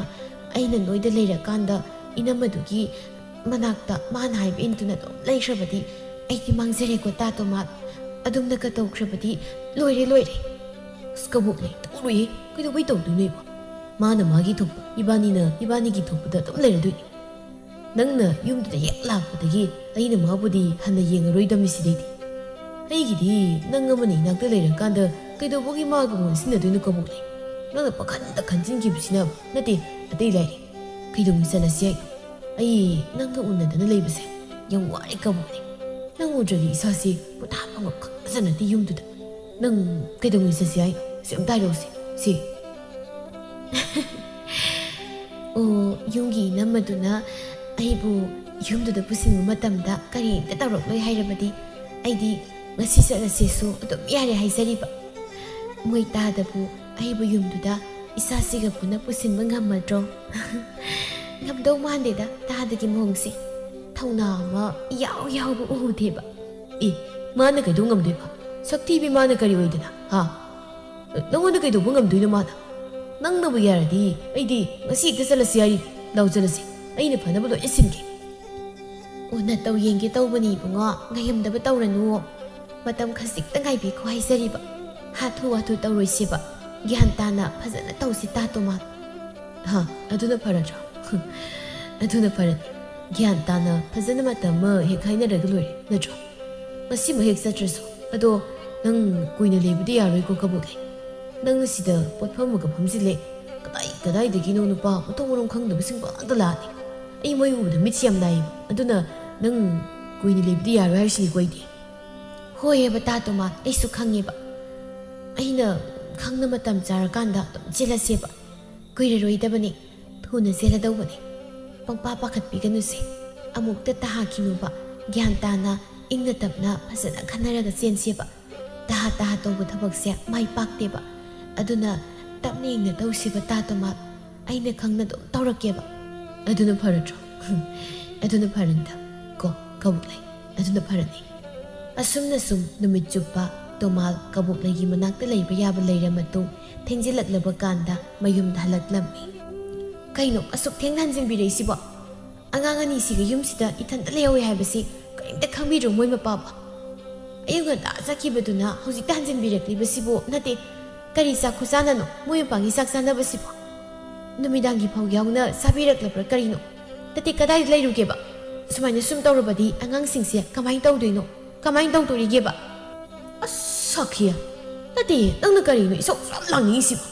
ꯑꯩꯅ ꯅꯣꯏꯗ ꯂꯩꯔꯀꯥꯟꯗ ꯏꯅꯝꯃꯗꯨꯒꯤ ꯃꯅꯥꯛꯇ ꯃꯥꯅ ꯍꯥꯏꯕ ꯏꯟꯗꯨꯅ ꯑꯗꯨꯝ ꯂꯩꯈ꯭ꯔꯕꯗꯤ ꯑꯩꯗꯤ ꯃꯥꯡꯖꯔꯦꯀꯣ ꯇꯥ ꯇꯣꯃꯥꯜ꯫ ꯑꯗꯨꯝꯅꯒ ꯇꯧꯈ꯭ꯔꯕꯗꯤ ꯂꯣꯏꯔꯦ, ꯂꯣꯏꯔꯦ꯫ ꯑꯁ, ꯀꯕꯣꯛꯂꯩ, ꯇꯧꯔꯣꯏꯌꯦ꯫ ꯀꯩꯗꯧꯕꯩ ꯇꯧꯗꯣꯏꯅꯣ ꯏꯕꯣ? ꯃꯥꯅ ꯃꯥꯒꯤ ꯊꯣꯛꯄ, ꯏꯕꯥꯅꯤꯅ ꯏꯕꯥꯅꯤꯒꯤ ꯊꯣꯛꯄꯗ ꯑꯗꯨꯝ ꯂꯩꯔꯗꯣꯏꯅꯤ꯫ ꯅꯪꯅ ꯌꯨꯝꯗꯨꯗ ꯍꯦꯛ ꯂꯥꯛꯄꯗꯒꯤ ꯑꯩꯅ ꯃꯥꯕꯨꯗꯤ ꯍꯟꯅ ꯌꯦꯡꯉꯔꯣꯏꯗꯝꯃꯤ ꯁꯤꯗꯩꯗꯤ꯫ ꯑꯩꯒꯤꯗꯤ ꯅꯪ ꯑꯃꯅ ꯏꯅꯥꯛꯇ ꯂꯩꯔꯀꯥꯟꯗ ꯀꯩꯗꯧꯕꯒꯤ ꯃꯥꯒ ꯉꯥꯎꯁꯤꯟꯅꯗꯣꯏꯅꯣ ꯀꯕꯣꯛꯂꯩ? ꯅꯪꯅ ꯄꯥꯈꯟꯗ ꯈꯟꯖꯤꯟꯈꯤꯕꯁꯤꯅ꯫ ꯅꯠꯇꯦ, ꯑꯇꯩ ꯂꯥꯏꯔꯤ꯫ ꯀꯩꯗꯧꯉꯩ ꯆꯠꯂꯁꯤ ꯍꯥꯏꯅꯣ? ꯑꯩ ꯅꯪꯒ ꯎꯅꯗꯅ ꯂꯩꯕꯁꯦ ꯌꯥꯝ ꯋꯥꯔꯦ ꯀꯕꯣꯛꯂꯩ꯫ ꯅꯪ ꯎꯗ꯭ꯔꯗꯤ ꯏꯁꯥꯁꯦ ꯄꯣꯊꯥꯐꯝꯒ ꯈꯪꯗꯖ ꯅꯠꯇꯦ ꯌꯨꯝꯗꯨꯗ꯫ ꯅꯪ ꯀꯩꯗꯧꯉꯩ ꯆꯠꯁꯤ ꯍꯥꯏꯅꯣ? ꯁꯤ ꯑꯝꯇ ꯍꯥꯏꯔꯛꯑꯣꯁꯦ, ꯁꯤ꯫ ꯑꯣ, ꯌꯨꯝꯒꯤ ꯏꯅꯝꯃꯗꯨꯅ ꯑꯩꯕꯨ ꯌꯨꯝꯗꯨꯗ ꯄꯨꯁꯤꯟꯕ ꯃꯇꯝꯗ ꯀꯔꯤꯝꯇ ꯇꯧꯔꯛꯂꯣꯏ ꯍꯥꯏꯔꯕꯗꯤ ꯑꯩꯗꯤ ꯉꯁꯤ ꯆꯠꯂꯁꯦꯁꯨ ꯑꯗꯨꯝ ꯌꯥꯔꯦ ꯍꯥꯏꯖꯔꯤꯕ꯫ ꯃꯣꯏ ꯇꯥꯗꯕꯨ ꯑꯩꯕꯨ ꯌꯨꯝꯗꯨꯗ ꯏꯆꯥꯁꯤꯒ ꯄꯨꯟꯅ ꯄꯨꯁꯤꯟꯕ ꯉꯝꯃꯗ꯭ꯔꯣ? ꯉꯝꯗꯧ ꯃꯥꯟꯗꯦꯗ, ꯇꯥꯗꯒꯤ ꯃꯑꯣꯡꯁꯦ꯫ ꯊꯧꯅꯥ ꯑꯃ ꯏꯌꯥꯎ ꯌꯥꯎꯕ ꯎꯗꯦꯕ꯫ ꯑꯦ, ꯃꯥꯅ ꯀꯩꯗꯧ ꯉꯝꯗꯣꯏꯕ? ꯁꯛꯊꯤꯕꯤ ꯃꯥꯅ ꯀꯔꯤ ꯑꯣꯏꯗꯅ, ꯍꯥ? ꯅꯉꯣꯟꯗ ꯀꯩꯗꯧꯕ ꯉꯝꯗꯣꯏꯅꯣ ꯃꯥꯅ? ꯅꯪꯅꯕꯨ ꯌꯥꯔꯗꯤ ꯑꯩꯗꯤ ꯉꯁꯤ ꯍꯦꯛꯇ ꯆꯠꯂꯁꯤ ꯍꯥꯏꯔꯤ꯫ ꯂꯥꯎ ꯆꯠꯂꯁꯤ, ꯑꯩꯅ ꯐꯅꯕ ꯂꯣꯏꯅ ꯁꯤꯟꯒꯦ꯫ ꯑꯣ, ꯅꯇꯧ ꯌꯦꯡꯒꯦ ꯇꯧꯕꯅꯤ ꯏꯕꯨꯡꯉꯣ, ꯉꯥꯏꯔꯝꯗꯕ ꯇꯧꯔꯅꯨ꯫ ꯃꯇꯝ ꯈꯖꯤꯛꯇ ꯉꯥꯏꯕꯤꯈꯣ ꯍꯥꯏꯖꯔꯤꯕ꯫ ꯍꯥꯊꯨ ꯍꯥꯊꯨ ꯇꯧꯔꯣꯏꯁꯦꯕ, ꯒ꯭ꯌꯥꯟ ꯇꯥꯅ ꯐꯖꯅ ꯇꯧꯁꯤ ꯇꯥ ꯇꯣꯃꯥ꯫ ꯍꯥ, ꯑꯗꯨꯅ ꯐꯔꯗ꯭ꯔꯣ? ꯑꯗꯨꯅ ꯐꯔꯅꯤ꯫ ꯒ꯭ꯌꯥꯟ ꯇꯥꯅ ꯐꯖꯅ ꯃꯇꯝ ꯑꯃ ꯍꯦꯛ ꯍꯥꯏꯅꯔꯒ ꯂꯣꯏꯔꯦ ꯅꯠꯇ꯭ꯔꯣ? ꯉꯁꯤꯃꯛ ꯍꯦꯛ ꯆꯠꯇ꯭ꯔꯁꯨ꯫ ꯑꯗꯣ ꯅꯪ ꯀꯨꯏꯅ ꯂꯩꯕꯗꯤ ꯌꯥꯔꯣꯏꯀꯣ ꯀꯕꯣꯛꯂꯩ꯫ ꯅꯪꯅ ꯁꯤꯗ ꯄꯣꯠꯐꯝ ꯑꯃꯒ ꯐꯝꯖꯤꯜꯂꯦ꯫ ꯀꯗꯥꯏ ꯀꯗꯥꯏꯗꯒꯤꯅꯣ ꯅꯨꯄꯥ ꯃꯊꯣꯡ ꯃꯔꯝ ꯈꯪꯗꯕꯁꯤꯡ ꯄꯪꯂꯥꯛꯇ ꯂꯥꯛꯑꯅꯤ꯫ ꯑꯩ ꯃꯣꯏ ꯎꯕꯗ ꯃꯤꯠꯁꯤ ꯌꯥꯝ ꯅꯥꯏꯌꯦꯕ꯫ ꯑꯗꯨꯅ ꯅꯪ ꯀꯨꯏꯅ ꯂꯩꯕꯗꯤ ꯌꯥꯔꯣꯏ ꯍꯥꯏꯔꯤꯁꯤꯅꯤꯀꯣ ꯑꯩꯗꯤ꯫ ꯍꯣꯏꯑꯕ ꯇꯥ ꯇꯣꯃꯥ, ꯑꯩꯁꯨ ꯈꯪꯉꯦꯕ꯫ ꯑꯩꯅ ꯈꯪꯅ ꯃꯇꯝ ꯆꯥꯔꯀꯥꯟꯗ ꯑꯗꯨꯝ ꯆꯦꯜꯂꯁꯦꯕ꯫ ꯀꯨꯏꯔꯔꯣꯏꯗꯕꯅꯤ, ꯊꯨꯅ ꯆꯦꯜꯂꯗꯧꯕꯅꯤ꯫ ꯄꯪꯄꯥ ꯄꯥꯈꯠꯄꯤꯒꯅꯨꯁꯦ꯫ ꯑꯃꯨꯛꯇ ꯇꯍꯥꯈꯤꯅꯨꯕ꯫ ꯒ꯭ꯌꯥꯟ ꯇꯥꯅ, ꯏꯪꯅ ꯇꯞꯅ ꯐꯖꯅ ꯈꯟꯅꯔꯒ ꯆꯦꯟꯁꯦꯕ꯫ ꯇꯍꯥ ꯇꯍꯥ ꯇꯧꯕ ꯊꯕꯛꯁꯦ ꯃꯥꯏ ꯄꯥꯛꯇꯦꯕ꯫ ꯑꯗꯨꯅ ꯇꯞꯅ ꯏꯪꯅ ꯇꯧꯁꯦꯕ ꯇꯥ ꯇꯣꯃꯥ꯫ ꯑꯩꯅ ꯈꯪꯅ ꯑꯗꯨꯝ ꯇꯧꯔꯛꯀꯦꯕ꯫ ꯑꯗꯨꯅ ꯐꯔꯗ꯭ꯔꯣ? ꯑꯗꯨꯅ ꯐꯔꯅꯤꯗ꯫ ꯀꯣ, ꯀꯕꯣꯛꯂꯩ, ꯑꯗꯨꯅ ꯐꯔꯅꯤ꯫ ꯑꯁꯨꯝꯅ ꯁꯨꯝ ꯅꯨꯃꯤꯠ ꯆꯨꯞꯄ ꯇꯣꯃꯥꯜ ꯀꯕꯣꯛꯂꯩꯒꯤ ꯃꯅꯥꯛꯇ ꯂꯩꯕ ꯌꯥꯕ ꯂꯩꯔ ꯃꯇꯨꯡ, ꯊꯦꯡꯖꯤꯜꯂꯛꯂꯕ ꯀꯥꯟꯗ ꯃꯌꯨꯝꯗ ꯍꯜꯂꯛꯂꯝꯃꯤ꯫ ꯀꯩꯅꯣ ꯑꯁꯨꯛ ꯊꯦꯡꯅ ꯍꯟꯖꯤꯟꯕꯤꯔꯛꯏꯁꯤꯕꯣ? ꯑꯉꯥꯡ ꯑꯅꯤꯁꯤꯒ ꯌꯨꯝꯁꯤꯗ ꯏꯊꯟꯇ ꯂꯩꯍꯧꯋꯦ ꯍꯥꯏꯕꯁꯤ ꯀꯔꯤꯝꯇ ꯈꯪꯕꯤꯗ꯭ꯔꯣ ꯃꯣꯏ ꯃꯄꯥꯕꯣ? ꯑꯌꯨꯛ ꯉꯟꯇꯥ ꯆꯠꯈꯤꯕꯗꯨꯅ ꯍꯧꯖꯤꯛꯇ ꯍꯟꯖꯤꯟꯕꯤꯔꯛꯂꯤꯕꯁꯤꯕꯨ? ꯅꯠꯇꯦ, ꯀꯔꯤ ꯆꯥꯛ ꯈꯨꯆꯥꯅꯅꯣ? ꯃꯣꯏ ꯃꯄꯥꯒꯤ ꯆꯥꯛ ꯆꯥꯅꯕꯁꯤꯕꯨ ꯅꯨꯃꯤꯗꯥꯡꯒꯤ ꯐꯥꯎ ꯌꯥꯎꯅ ꯆꯥꯕꯤꯔꯛꯂꯕ꯭ꯔꯥ ꯀꯔꯤꯅꯣ? ꯅꯠꯇꯦ, ꯀꯗꯥꯏꯗ ꯂꯩꯔꯨꯒꯦꯕ? ꯁꯨꯃꯥꯏꯅ ꯁꯨꯝ ꯇꯧꯔꯕꯗꯤ ꯑꯉꯥꯡꯁꯤꯡꯁꯦ ꯀꯃꯥꯏꯅ ꯇꯧꯗꯣꯏꯅꯣ? ꯀꯃꯥꯏꯅ ꯇꯧꯗꯣꯔꯤꯒꯦꯕ? ꯑꯁ, ꯁꯥꯈꯤ, ꯅꯠꯇꯦ, ꯅꯪꯅ ꯀꯔꯤꯅꯣ ꯏꯁꯧ ꯌꯥꯝ ꯂꯥꯡꯅꯤꯡꯉꯤꯁꯤꯕꯣ?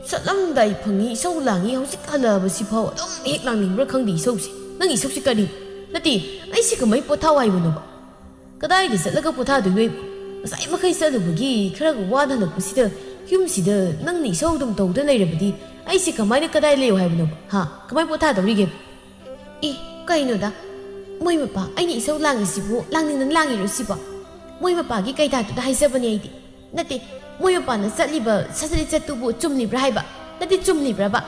ꯆꯠꯂꯝꯗꯥꯏ ꯐꯪꯉꯤ ꯏꯁꯧ ꯂꯥꯡꯉꯤ, ꯍꯧꯖꯤꯛ ꯍꯜꯂꯛꯑꯕꯁꯤꯐꯥꯎ ꯑꯗꯨꯝ ꯍꯦꯛ ꯂꯥꯡꯅꯤꯡꯕ꯭ꯔꯥ ꯈꯪꯗꯦ ꯏꯁꯧꯁꯦ꯫ ꯅꯪꯒꯤ ꯏꯁꯧꯁꯦ ꯀꯔꯤ? ꯅꯠꯇꯦ, ꯑꯩꯁꯦ ꯀꯃꯥꯏ ꯄꯣꯊꯥꯎ ꯍꯥꯏꯕꯅꯣꯕ? ꯀꯗꯥꯏꯗ ꯆꯠꯂꯒ ꯄꯣꯊꯥꯗꯣꯏꯅꯣ ꯑꯩꯕꯨ? ꯉꯁꯥꯏ ꯃꯈꯩ ꯆꯠꯂꯨꯕꯒꯤ ꯈꯔꯒ ꯋꯥꯅ ꯍꯜꯂꯛꯄꯁꯤꯗ ꯌꯨꯝꯁꯤꯗ ꯅꯪꯅ ꯏꯁꯧ ꯑꯗꯨꯝ ꯇꯧꯗꯨꯅ ꯂꯩꯔꯕꯗꯤ ꯑꯩꯁꯦ ꯀꯃꯥꯏꯅ ꯀꯗꯥꯏ ꯂꯩꯌꯣ ꯍꯥꯏꯕꯅꯣꯕ? ꯍꯥ? ꯀꯃꯥꯏ ꯄꯣꯊꯥꯗꯧꯔꯤꯒꯦ? ꯑꯦ, ꯀꯩꯅꯣꯗ, ꯃꯣꯏ ꯃꯄꯥ ꯑꯩꯅ ꯏꯁꯧ ꯂꯥꯡꯉꯤꯁꯤꯕꯨ ꯂꯥꯡꯅꯤꯡꯗꯅ ꯂꯥꯡꯉꯤꯔꯣ ꯁꯤꯕꯣ? ꯃꯣꯏ ꯃꯄꯥꯒꯤ ꯀꯩꯗꯥꯛꯇꯨꯗ ꯍꯥꯏꯖꯕꯅꯦ ꯑꯩꯗꯤ꯫ ꯅꯠꯇꯦ, ꯃꯣꯏ ꯃꯄꯥꯅ ꯆꯠꯂꯤꯕ ꯁꯖꯠ ꯂꯤꯆꯠꯇꯨꯕꯨ ꯆꯨꯝꯂꯤꯕ꯭ꯔꯥ ꯍꯥꯏꯕ? ꯅꯠꯇꯦ, ꯆꯨꯝꯂꯤꯕ꯭ꯔꯕ?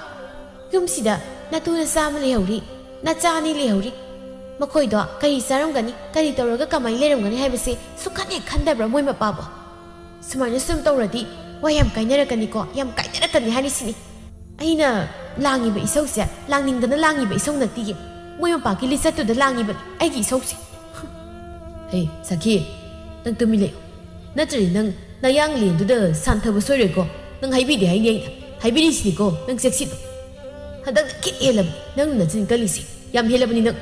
ꯌꯨꯝꯁꯤꯗ ꯅꯇꯨ ꯅꯆꯥ ꯑꯃ ꯂꯩꯍꯧꯔꯤ, ꯅꯆꯥ ꯑꯅꯤ ꯂꯩꯍꯧꯔꯤ꯫ ꯃꯈꯣꯏꯗꯣ ꯀꯔꯤ ꯆꯥꯔꯝꯒꯅꯤ, ꯀꯔꯤ ꯇꯧꯔꯒ ꯀꯃꯥꯏꯅ ꯂꯩꯔꯝꯒꯅꯤ ꯍꯥꯏꯕꯁꯦ ꯁꯨꯛꯈꯟ ꯍꯦꯛ ꯈꯟꯗꯕ꯭ꯔꯥ ꯃꯣꯏ ꯃꯄꯥꯕꯣ? ꯁꯨꯃꯥꯏꯅ ꯁꯨꯝ ꯇꯧꯔꯗꯤ ꯋꯥ ꯌꯥꯝ ꯀꯥꯏꯅꯔꯛꯀꯅꯤꯀꯣ, ꯌꯥꯝ ꯀꯥꯏꯅꯔꯛꯀꯅꯤ ꯍꯥꯏꯔꯤꯁꯤꯅꯤ꯫ ꯑꯩꯅ ꯂꯥꯡꯉꯤꯕ ꯏꯁꯧꯁꯦ ꯂꯥꯡꯅꯤꯡꯗꯅ ꯂꯥꯡꯉꯤꯕ ꯏꯁꯧ ꯅꯠꯇꯤꯌꯦ, ꯃꯣꯏ ꯃꯄꯥꯒꯤ ꯂꯤꯆꯠꯇꯨꯗ ꯂꯥꯡꯉꯤꯕꯅꯤ ꯑꯩꯒꯤ ꯏꯁꯧꯁꯦ꯫ ꯍꯦ, ꯁꯥꯈꯤ, ꯅꯪ ꯇꯨꯃꯤꯟ ꯂꯩꯌꯨ꯫ ꯅꯠꯇ꯭ꯔꯗꯤ ꯅꯪ ꯅꯌꯥꯡꯂꯦꯟꯗꯨꯗ ꯁꯥꯟꯊꯕ ꯁꯣꯏꯔꯣꯏꯀꯣ꯫ ꯅꯪ ꯍꯥꯏꯕꯤꯗꯦ ꯍꯥꯏꯅꯤ ꯑꯩꯅ꯫ ꯍꯥꯏꯕꯤꯔꯤꯁꯤꯅꯤꯀꯣ, ꯅꯪ ꯆꯦꯛꯁꯤꯜꯂꯨ꯫ ꯍꯟꯗꯛꯅ ꯈꯤꯠ ꯍꯦꯜꯂꯕꯅꯤ ꯅꯪꯅ ꯅꯆꯤꯟ ꯀꯜꯂꯤꯁꯦ꯫ ꯌꯥꯝ ꯍꯦꯜꯂꯕꯅꯤ ꯅꯪ꯫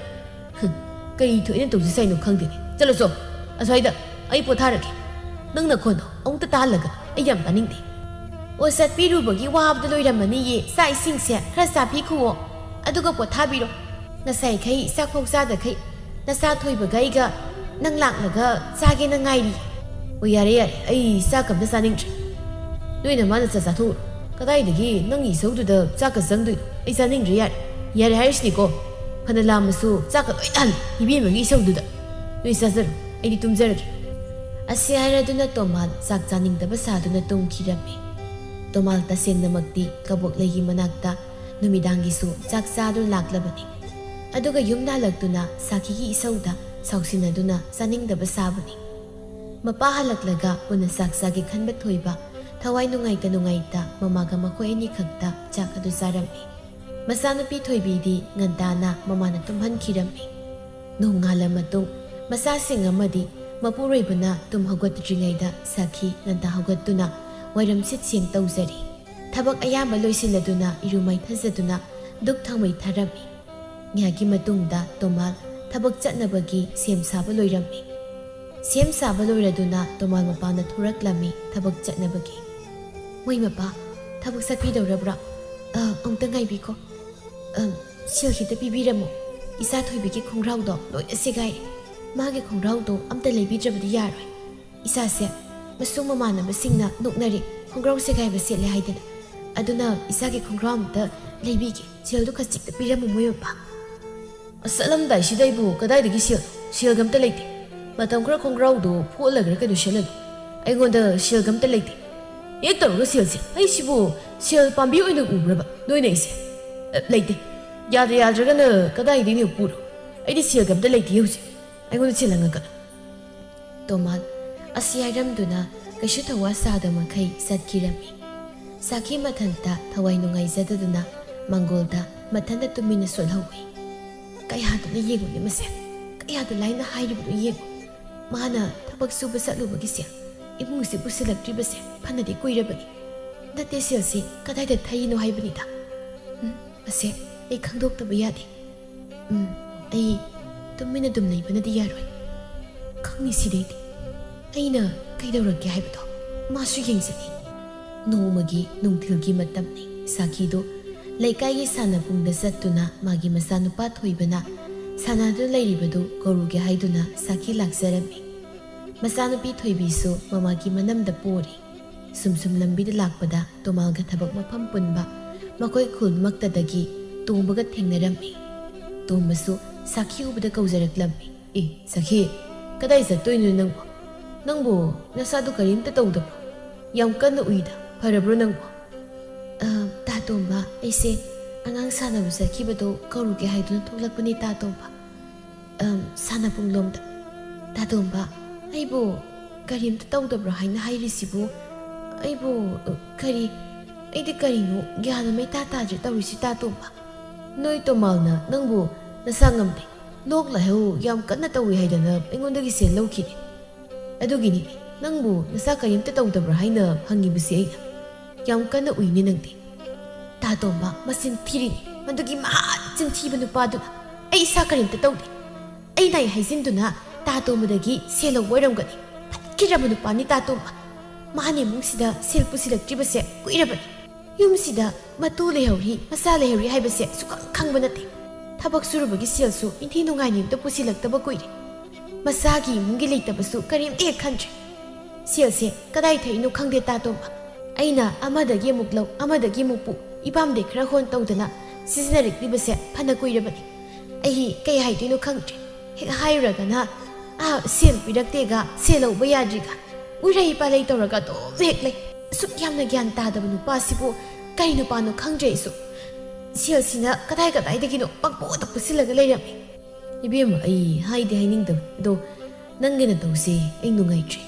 ꯍꯨꯝ, ꯀꯔꯤ ꯊꯣꯛꯏꯅ ꯇꯧꯖꯁꯥꯏꯅꯣ ꯈꯪꯗꯦꯅꯦ꯫ ꯆꯠꯂꯣ ꯆꯣ, ꯑꯁ꯭ꯋꯥꯏꯗ ꯑꯩ ꯄꯣꯊꯥꯔꯒꯦ꯫ ꯅꯪ ꯅꯈꯣꯟꯗꯣ ꯑꯃꯨꯛꯇ ꯇꯥꯍꯜꯂꯒ ꯑꯩ ꯌꯥꯝ ꯇꯥꯅꯤꯡꯗꯦ꯫ ꯑꯣ, ꯆꯠꯄꯤꯔꯨꯕꯒꯤ ꯋꯥꯕꯗ ꯂꯣꯏꯔꯝꯃꯅꯤꯌꯦ꯫ ꯆꯥꯛ ꯏꯁꯤꯡꯁꯦ ꯈꯔ ꯆꯥꯕꯤꯈꯨꯋꯣ, ꯑꯗꯨꯒ ꯄꯣꯊꯥꯕꯤꯔꯣ꯫ ꯉꯁꯥꯏꯈꯩ ꯆꯥꯛꯐꯥꯎ ꯆꯥꯗꯈꯩ ꯅꯆꯥ ꯊꯣꯏꯕꯒ ꯑꯩꯒ ꯅꯪ ꯂꯥꯛꯂꯒ ꯆꯥꯒꯦꯅ ꯉꯥꯏꯔꯤ꯫ ꯑꯣ, ꯌꯥꯔꯦ, ꯌꯥꯔꯦ, ꯑꯩ ꯆꯥꯛꯀ ꯑꯝꯇ ꯆꯥꯅꯤꯡꯗ꯭ꯔꯦ꯫ ꯅꯣꯏ ꯅꯃꯥꯅ ꯆꯥꯛ ꯆꯥꯊꯣꯛꯎꯔꯣ꯫ ꯀꯗꯥꯏꯗꯒꯤ ꯅꯪꯒꯤ ꯏꯁꯧꯗꯨꯗ ꯆꯥꯛꯀ ꯆꯪꯗꯣꯏꯅꯣ? ꯑꯩ ꯆꯥꯅꯤꯡꯗ꯭ꯔꯦ, ꯌꯥꯔꯦ꯫ ꯌꯥꯔꯦ ꯍꯥꯏꯔꯤꯁꯤꯅꯤꯀꯣ꯫ ꯐꯅ ꯂꯥꯝꯃꯁꯨ ꯆꯥꯛꯀ ꯂꯣꯏ ꯊꯜꯂꯦ ꯏꯕꯦꯝꯃꯒꯤ ꯏꯁꯧꯗꯨꯗ꯫ ꯅꯣꯏ ꯆꯥꯖꯔꯣ, ꯑꯩꯗꯤ ꯇꯨꯝꯖꯔꯒꯦ꯫ ꯑꯁꯤ ꯍꯥꯏꯔꯗꯨꯅ ꯇꯣꯃꯥꯜ ꯆꯥꯛ ꯆꯥꯅꯤꯡꯗꯕ ꯁꯥꯗꯨꯅ ꯇꯨꯝꯈꯤꯔꯝꯃꯤ꯫ ꯇꯣꯃꯥꯜ ꯇꯁꯦꯡꯅꯃꯛꯇꯤ ꯀꯕꯣꯛꯂꯩꯒꯤ ꯃꯅꯥꯛꯇ ꯅꯨꯃꯤꯗꯥꯡꯒꯤꯁꯨ ꯆꯥꯛ ꯆꯥꯗꯨꯅ ꯂꯥꯛꯂꯕꯅꯤ꯫ ꯑꯗꯨꯒ ꯌꯨꯝꯗ ꯍꯜꯂꯛꯇꯨꯅ ꯁꯥꯈꯤꯒꯤ ꯏꯁꯧꯗ ꯁꯥꯎꯁꯤꯟꯅꯗꯨꯅ ꯆꯥꯅꯤꯡꯗꯕ ꯁꯥꯕꯅꯤ꯫ ꯃꯄꯥ ꯍꯜꯂꯛꯂꯒ ꯄꯨꯟꯅ ꯆꯥꯛ ꯆꯥꯒꯦ ꯈꯟꯕ ꯊꯣꯏꯕ ꯊꯋꯥꯏ ꯅꯨꯡꯉꯥꯏꯇ ꯅꯨꯡꯉꯥꯏꯇ ꯃꯃꯥꯒ ꯃꯈꯣꯏ ꯑꯅꯤꯈꯛꯇ ꯆꯥꯛ ꯑꯗꯨ ꯆꯥꯔꯝꯃꯤ꯫ ꯃꯆꯥꯅꯨꯄꯤ ꯊꯣꯏꯕꯤꯗꯤ ꯉꯟꯇꯥꯅ ꯃꯃꯥꯅ ꯇꯨꯝꯍꯟꯈꯤꯔꯝꯃꯤ꯫ ꯅꯣꯡꯉꯥꯜꯂ ꯃꯇꯨꯡ ꯃꯆꯥꯁꯤꯡ ꯑꯃꯗꯤ ꯃꯄꯨꯔꯣꯏꯕꯅ ꯇꯨꯝ ꯍꯧꯒꯠꯇ꯭ꯔꯤꯉꯩꯗ ꯁꯥꯈꯤ ꯉꯟꯇꯥ ꯍꯧꯒꯠꯇꯨꯅ ꯋꯥꯏꯔꯝ ꯁꯤꯠ ꯁꯦꯡ ꯇꯧꯖꯔꯤ꯫ ꯊꯕꯛ ꯑꯌꯥꯝꯕ ꯂꯣꯏꯁꯤꯜꯂꯗꯨꯅ ꯏꯔꯨ ꯃꯥꯏꯊꯖꯗꯨꯅ ꯙꯨꯛ ꯊꯥꯎꯃꯩ ꯊꯥꯔꯝꯃꯤ꯫ ꯉꯥꯏꯍꯥꯛꯀꯤ ꯃꯇꯨꯡꯗ ꯇꯣꯃꯥꯜ ꯊꯕꯛ ꯆꯠꯅꯕꯒꯤ ꯁꯦꯝ ꯁꯥꯕ ꯂꯣꯏꯔꯝꯃꯤ꯫ ꯁꯦꯝ ꯁꯥꯕ ꯂꯣꯏꯔꯗꯨꯅ ꯇꯣꯃꯥꯜ ꯃꯄꯥꯅ ꯊꯣꯔꯛꯂꯝꯃꯤ ꯊꯕꯛ ꯆꯠꯅꯕꯒꯤ꯫ "ꯃꯣꯏ ꯃꯄꯥ, ꯊꯕꯛ ꯆꯠꯄꯤꯗꯧꯔꯕ꯭ꯔꯥ? ꯑ, ꯑꯃꯨꯛꯇ ꯉꯥꯏꯕꯤꯈꯣ꯫ ꯑ, ꯁꯦꯜ ꯈꯤꯇ ꯄꯤꯕꯤꯔꯝꯃꯣ꯫ ꯏꯆꯥ ꯊꯣꯏꯕꯤꯒꯤ ꯈꯣꯡꯒ꯭ꯔꯥꯎꯗꯣ ꯂꯣꯏꯅ ꯁꯦꯒꯥꯏꯔꯦ꯫ ꯃꯥꯒꯤ ꯈꯣꯡꯒ꯭ꯔꯥꯎꯗꯣ ꯑꯝꯇ ꯂꯩꯕꯤꯗ꯭ꯔꯕꯗꯤ ꯌꯥꯔꯣꯏ꯫ ꯏꯆꯥꯁꯦ ꯃꯁꯨꯡ ꯃꯃꯥꯟꯅꯕꯁꯤꯡꯅ ꯅꯣꯛꯅꯔꯦ, ꯈꯣꯡꯒ꯭ꯔꯥꯎ ꯁꯦꯒꯥꯏꯕ ꯁꯦꯠꯂꯦ ꯍꯥꯏꯗꯅ꯫ ꯑꯗꯨꯅ ꯏꯆꯥꯒꯤ ꯈꯣꯡꯒ꯭ꯔꯥꯎ ꯑꯝꯇ ꯂꯩꯕꯤꯒꯦ꯫ ꯁꯦꯜꯗꯨ ꯈꯖꯤꯛꯇ ꯄꯤꯔꯝꯃꯨ ꯃꯣꯏ ꯃꯄꯥ꯫" ꯑꯁ, ꯆꯠꯂꯝꯗꯥꯏꯁꯤꯗ ꯑꯩꯕꯨ ꯀꯗꯥꯏꯗꯒꯤ ꯁꯦꯜ? ꯁꯦꯜꯒ ꯑꯝꯇ ꯂꯩꯇꯦ꯫ ꯃꯇꯝ ꯈꯔ ꯈꯣꯡꯒ꯭ꯔꯥꯎꯗꯣ ꯐꯣꯠꯂꯒꯔ ꯀꯩꯅꯣ ꯁꯦꯠꯂꯅꯨ꯫ ꯑꯩꯉꯣꯟꯗ ꯁꯦꯜꯒ ꯑꯝꯇ ꯂꯩꯇꯦ꯫ ꯍꯦꯛ ꯇꯧꯔꯒ ꯁꯦꯜꯁꯦ꯫ ꯑꯩꯁꯤꯕꯨ ꯁꯦꯜ ꯄꯥꯝꯕꯤ ꯑꯣꯏꯅ ꯎꯕ꯭ꯔꯕ ꯅꯣꯏꯅ ꯑꯩꯁꯦ? ꯑ, ꯂꯩꯇꯦ꯫ ꯌꯥꯗ ꯌꯥꯗ꯭ꯔꯒꯅ ꯀꯗꯥꯏꯗꯩꯅꯣ ꯄꯨꯔꯣ꯫ ꯑꯩꯗꯤ ꯁꯦꯜꯒ ꯑꯝꯇ ꯂꯩꯇꯦ ꯍꯧꯖꯤꯛ꯫ ꯑꯩꯉꯣꯟꯗ ꯁꯦꯜ ꯍꯪꯉꯛꯀꯅꯨ꯫ ꯇꯣꯃꯥꯜ ꯑꯁꯤ ꯍꯥꯏꯔꯝꯗꯨꯅ ꯀꯩꯁꯨ ꯊꯧꯋꯥ ꯁꯥꯗ ꯃꯈꯩ ꯆꯠꯈꯤꯔꯝꯃꯤ꯫ ꯁꯥꯈꯤ ꯃꯊꯟꯇ ꯊꯋꯥꯏ ꯅꯨꯡꯉꯥꯏꯖꯗꯗꯨꯅ ꯃꯪꯒꯣꯜꯗ ꯃꯊꯟꯇ ꯇꯨꯃꯤꯟꯅ ꯁꯣꯜꯍꯧꯏ꯫ ꯀꯌꯥꯗꯨꯅ ꯌꯦꯡꯉꯨꯅꯦ ꯃꯁꯦ, ꯀꯌꯥꯗ ꯂꯥꯏꯅ ꯍꯥꯏꯔꯤꯕꯅꯣ ꯌꯦꯡꯉꯨ꯫ ꯃꯥꯅ ꯊꯕꯛ ꯁꯨꯕ ꯆꯠꯂꯨꯕꯒꯤ ꯁꯦꯜ ꯏꯃꯨꯡꯁꯤ ꯄꯨꯁꯤꯜꯂꯛꯇ꯭ꯔꯤꯕꯁꯦ ꯐꯅꯗꯤ ꯀꯨꯏꯔꯕꯅꯤ꯫ ꯅꯠꯇꯦ, ꯁꯦꯜꯁꯤ ꯀꯗꯥꯏꯗ ꯊꯩꯅꯣ ꯍꯥꯏꯕꯅꯤꯗ꯫ ꯎꯝ, ꯃꯁꯦ ꯑꯩ ꯈꯪꯗꯣꯛꯇꯕ ꯌꯥꯗꯦ꯫ ꯎꯝ, ꯑꯩ ꯇꯨꯃꯤꯟꯅ ꯑꯗꯨꯝ ꯂꯩꯕꯅꯗꯤ ꯌꯥꯔꯣꯏ꯫ ꯈꯪꯉꯤ ꯁꯤꯗꯩꯗꯤ꯫ ꯑꯩꯅ ꯀꯩꯗꯧꯔꯛꯀꯦ ꯍꯥꯏꯕꯗꯣ ꯃꯥꯁꯨ ꯌꯦꯡꯖꯅꯤ꯫ ꯅꯣꯡꯃꯒꯤ ꯅꯨꯡꯊꯤꯜꯒꯤ ꯃꯇꯝꯅꯤ꯫ ꯁꯥꯈꯤꯗꯨ ꯂꯩꯀꯥꯏꯒꯤ ꯁꯥꯟꯅꯕꯨꯡꯗ ꯆꯠꯇꯨꯅ ꯃꯥꯒꯤ ꯃꯆꯥꯅꯨꯄꯥ ꯊꯣꯏꯕꯅ ꯁꯥꯟꯅꯗꯨꯅ ꯂꯩꯔꯤꯕꯗꯨ ꯀꯧꯔꯨꯒꯦ ꯍꯥꯏꯗꯨꯅ ꯁꯥꯈꯤ ꯂꯥꯛꯆꯔꯝꯃꯤ꯫ ꯃꯆꯥꯅꯨꯄꯤ ꯊꯣꯏꯕꯤꯁꯨ ꯃꯃꯥꯒꯤ ꯃꯅꯝꯗ ꯄꯣꯔꯤ꯫ ꯁꯨꯝ ꯁꯨꯝ ꯂꯝꯕꯤꯗ ꯂꯥꯛꯄꯗ ꯇꯣꯃꯥꯜꯒ ꯊꯕꯛ ꯃꯐꯝ ꯄꯨꯟꯕ ꯃꯈꯣꯏ ꯈꯨꯜꯃꯛꯇꯗꯒꯤ ꯇꯣꯝꯕꯒ ꯊꯦꯡꯅꯔꯝꯃꯤ꯫ ꯇꯣꯝꯕꯁꯨ ꯁꯥꯈꯤ ꯎꯕꯗ ꯀꯧꯖꯔꯛꯂꯝꯃꯤ꯫ "ꯑꯦ, ꯁꯥꯈꯤ, ꯀꯗꯥꯏ ꯆꯠꯇꯣꯏꯅꯣ ꯅꯪꯕꯨ? ꯅꯪꯕꯨ ꯅꯁꯥꯗꯨ ꯀꯔꯤꯝꯇ ꯇꯧꯗꯕ꯭ꯔꯣ? ꯌꯥꯝ ꯀꯟꯅ ꯎꯏꯗ, ꯐꯔꯕ꯭ꯔꯣ ꯅꯪꯕꯨ?" "ꯑ, ꯇꯥ ꯇꯣꯝꯕ, ꯑꯩꯁꯦ ꯑꯉꯥꯡ ꯁꯥꯟꯅꯕ ꯆꯠꯈꯤꯕꯗꯣ ꯀꯧꯔꯨꯒꯦ ꯍꯥꯏꯗꯨꯅ ꯊꯣꯛꯂꯛꯄꯅꯦ ꯇꯥ ꯇꯣꯝꯕ꯫ ꯑꯝ, ꯁꯥꯟꯅꯄꯨꯡꯂꯣꯝꯗ꯫ ꯇꯥ ꯇꯣꯝꯕ, ꯑꯩꯕꯨ ꯀꯔꯤꯝꯇ ꯇꯧꯗꯕ꯭ꯔꯣ ꯍꯥꯏꯅ ꯍꯥꯏꯔꯤꯁꯤꯕꯨ? ꯑꯩꯕꯨ, ꯑ, ꯀꯔꯤ, ꯑꯩꯗꯤ ꯀꯔꯤꯅꯣ ꯒ꯭ꯌꯥꯟ ꯑꯃ ꯏꯇꯥ ꯇꯥꯗ꯭ꯔꯦ ꯇꯧꯔꯤꯁꯤ ꯇꯥ ꯇꯣꯝꯕ꯫ ꯅꯣꯏ ꯇꯣꯃꯥꯜꯅ ꯅꯪꯕꯨ ꯅꯁꯥ ꯉꯝꯗꯦ, ꯂꯣꯛ ꯂꯥꯏꯍꯧ ꯌꯥꯝ ꯀꯟꯅ ꯇꯧꯏ ꯍꯥꯏꯗꯅ ꯑꯩꯉꯣꯟꯗꯒꯤ ꯁꯦꯜ ꯂꯧꯈꯤꯅꯤ꯫ ꯑꯗꯨꯒꯤꯅꯤ ꯅꯪꯕꯨ ꯅꯁꯥ ꯀꯔꯤꯝꯇ ꯇꯧꯗꯕ꯭ꯔꯥ ꯍꯥꯏꯅ ꯍꯪꯉꯤꯕꯁꯤ ꯑꯩꯅ꯫ ꯌꯥꯝ ꯀꯟꯅ ꯎꯏꯅꯦ ꯅꯪꯗꯤ꯫ ꯇꯥ ꯇꯣꯝꯕ, ꯃꯆꯤꯟ ꯊꯤꯔꯤꯅꯤ꯫ ꯃꯗꯨꯒꯤ ꯃꯍꯥ ꯆꯤꯟꯊꯤꯕ ꯅꯨꯄꯥꯗꯨꯅ ꯑꯩ ꯏꯁꯥ ꯀꯔꯤꯝꯇ ꯇꯧꯗꯦ꯫ ꯑꯩ ꯅꯥꯏ ꯍꯥꯏꯖꯤꯟꯗꯨꯅ ꯇꯥ ꯇꯣꯝꯕꯗꯒꯤ ꯁꯦꯜ ꯂꯧꯕ ꯑꯣꯏꯔꯝꯒꯅꯤ꯫ ꯐꯠꯈꯤꯗ꯭ꯔꯕ ꯅꯨꯄꯥꯅꯤ ꯇꯥ ꯇꯣꯝꯕ꯫ ꯃꯥꯅ ꯏꯃꯨꯡꯁꯤꯗ ꯁꯦꯜ ꯄꯨꯁꯤꯜꯂꯛꯇ꯭ꯔꯤꯕꯁꯦ ꯀꯨꯏꯔꯕꯅꯤ꯫ ꯌꯨꯝꯁꯤꯗ ꯃꯇꯨ ꯂꯩꯍꯧꯔꯤ, ꯃꯆꯥ ꯂꯩꯍꯧꯔꯤ ꯍꯥꯏꯕꯁꯦ ꯁꯨꯈꯪ ꯈꯪꯕ ꯅꯠꯇꯦ꯫ ꯊꯕꯛ ꯁꯨꯔꯨꯕꯒꯤ ꯁꯦꯜꯁꯨ ꯅꯤꯡꯊꯤ ꯅꯨꯡꯉꯥꯏꯅ ꯑꯝꯇ ꯄꯨꯁꯤꯜꯂꯛꯇꯕ ꯀꯨꯏꯔꯦ꯫ ꯃꯆꯥꯒꯤ ꯏꯃꯨꯡꯒꯤ ꯂꯩꯇꯕꯁꯨ ꯀꯔꯤꯝꯇ ꯍꯦꯛ ꯈꯟꯗ꯭ꯔꯦ꯫ ꯁꯦꯜꯁꯦ ꯀꯗꯥꯏ ꯊꯛꯏꯅꯣ ꯈꯪꯗꯦ ꯇꯥ ꯇꯣꯝꯕ꯫ ꯑꯩꯅ ꯑꯃꯗꯒꯤ ꯑꯃꯨꯛ ꯂꯧ, ꯑꯃꯗꯒꯤ ꯑꯃꯨꯛ ꯄꯨ, ꯏꯄꯥꯝꯗꯩ ꯈꯔ ꯍꯣꯟ ꯇꯧꯗꯅ ꯁꯤꯖꯤꯟꯅꯔꯛꯂꯤꯕꯁꯦ ꯐꯅ ꯀꯨꯏꯔꯕꯅꯤ꯫ ꯑꯩ ꯀꯩ ꯍꯥꯏꯗꯣꯏꯅꯣ ꯈꯪꯗ꯭ꯔꯦ꯫ ꯍꯦꯛ ꯍꯥꯏꯔꯨꯔꯒꯅ, "ꯑꯥ, ꯁꯦꯜ ꯄꯤꯔꯛꯇꯦꯒ, ꯁꯦꯜ ꯂꯧꯕ ꯌꯥꯗ꯭ꯔꯤꯒ", ꯎꯔꯩ ꯄꯥꯂꯩ ꯇꯧꯔꯒ ꯑꯗꯨꯝ ꯍꯦꯛ ꯂꯩ꯫ ꯑꯁꯨꯛ ꯌꯥꯝꯅ ꯒ꯭ꯌꯥꯟ ꯇꯥꯗꯕ ꯅꯨꯄꯥꯁꯤꯕꯨ ꯀꯔꯤ ꯅꯨꯄꯥꯅꯣ ꯈꯪꯗ꯭ꯔꯦ ꯑꯩꯁꯨ꯫ ꯁꯦꯜꯁꯤꯅ ꯀꯗꯥꯏ ꯀꯗꯥꯏꯗꯒꯤꯅꯣ ꯄꯪꯄꯨꯗ ꯄꯨꯁꯤꯜꯂꯒ ꯂꯩꯔꯝꯃꯤ꯫ ꯏꯕꯦꯝꯃ, ꯑꯩ ꯍꯥꯏꯗꯤ ꯍꯥꯏꯅꯤꯡꯗꯕ, ꯑꯗꯣ ꯅꯪꯒꯤ ꯅꯇꯧꯁꯦ ꯑꯩ ꯅꯨꯡꯉꯥꯏꯇ꯭ꯔꯦ꯫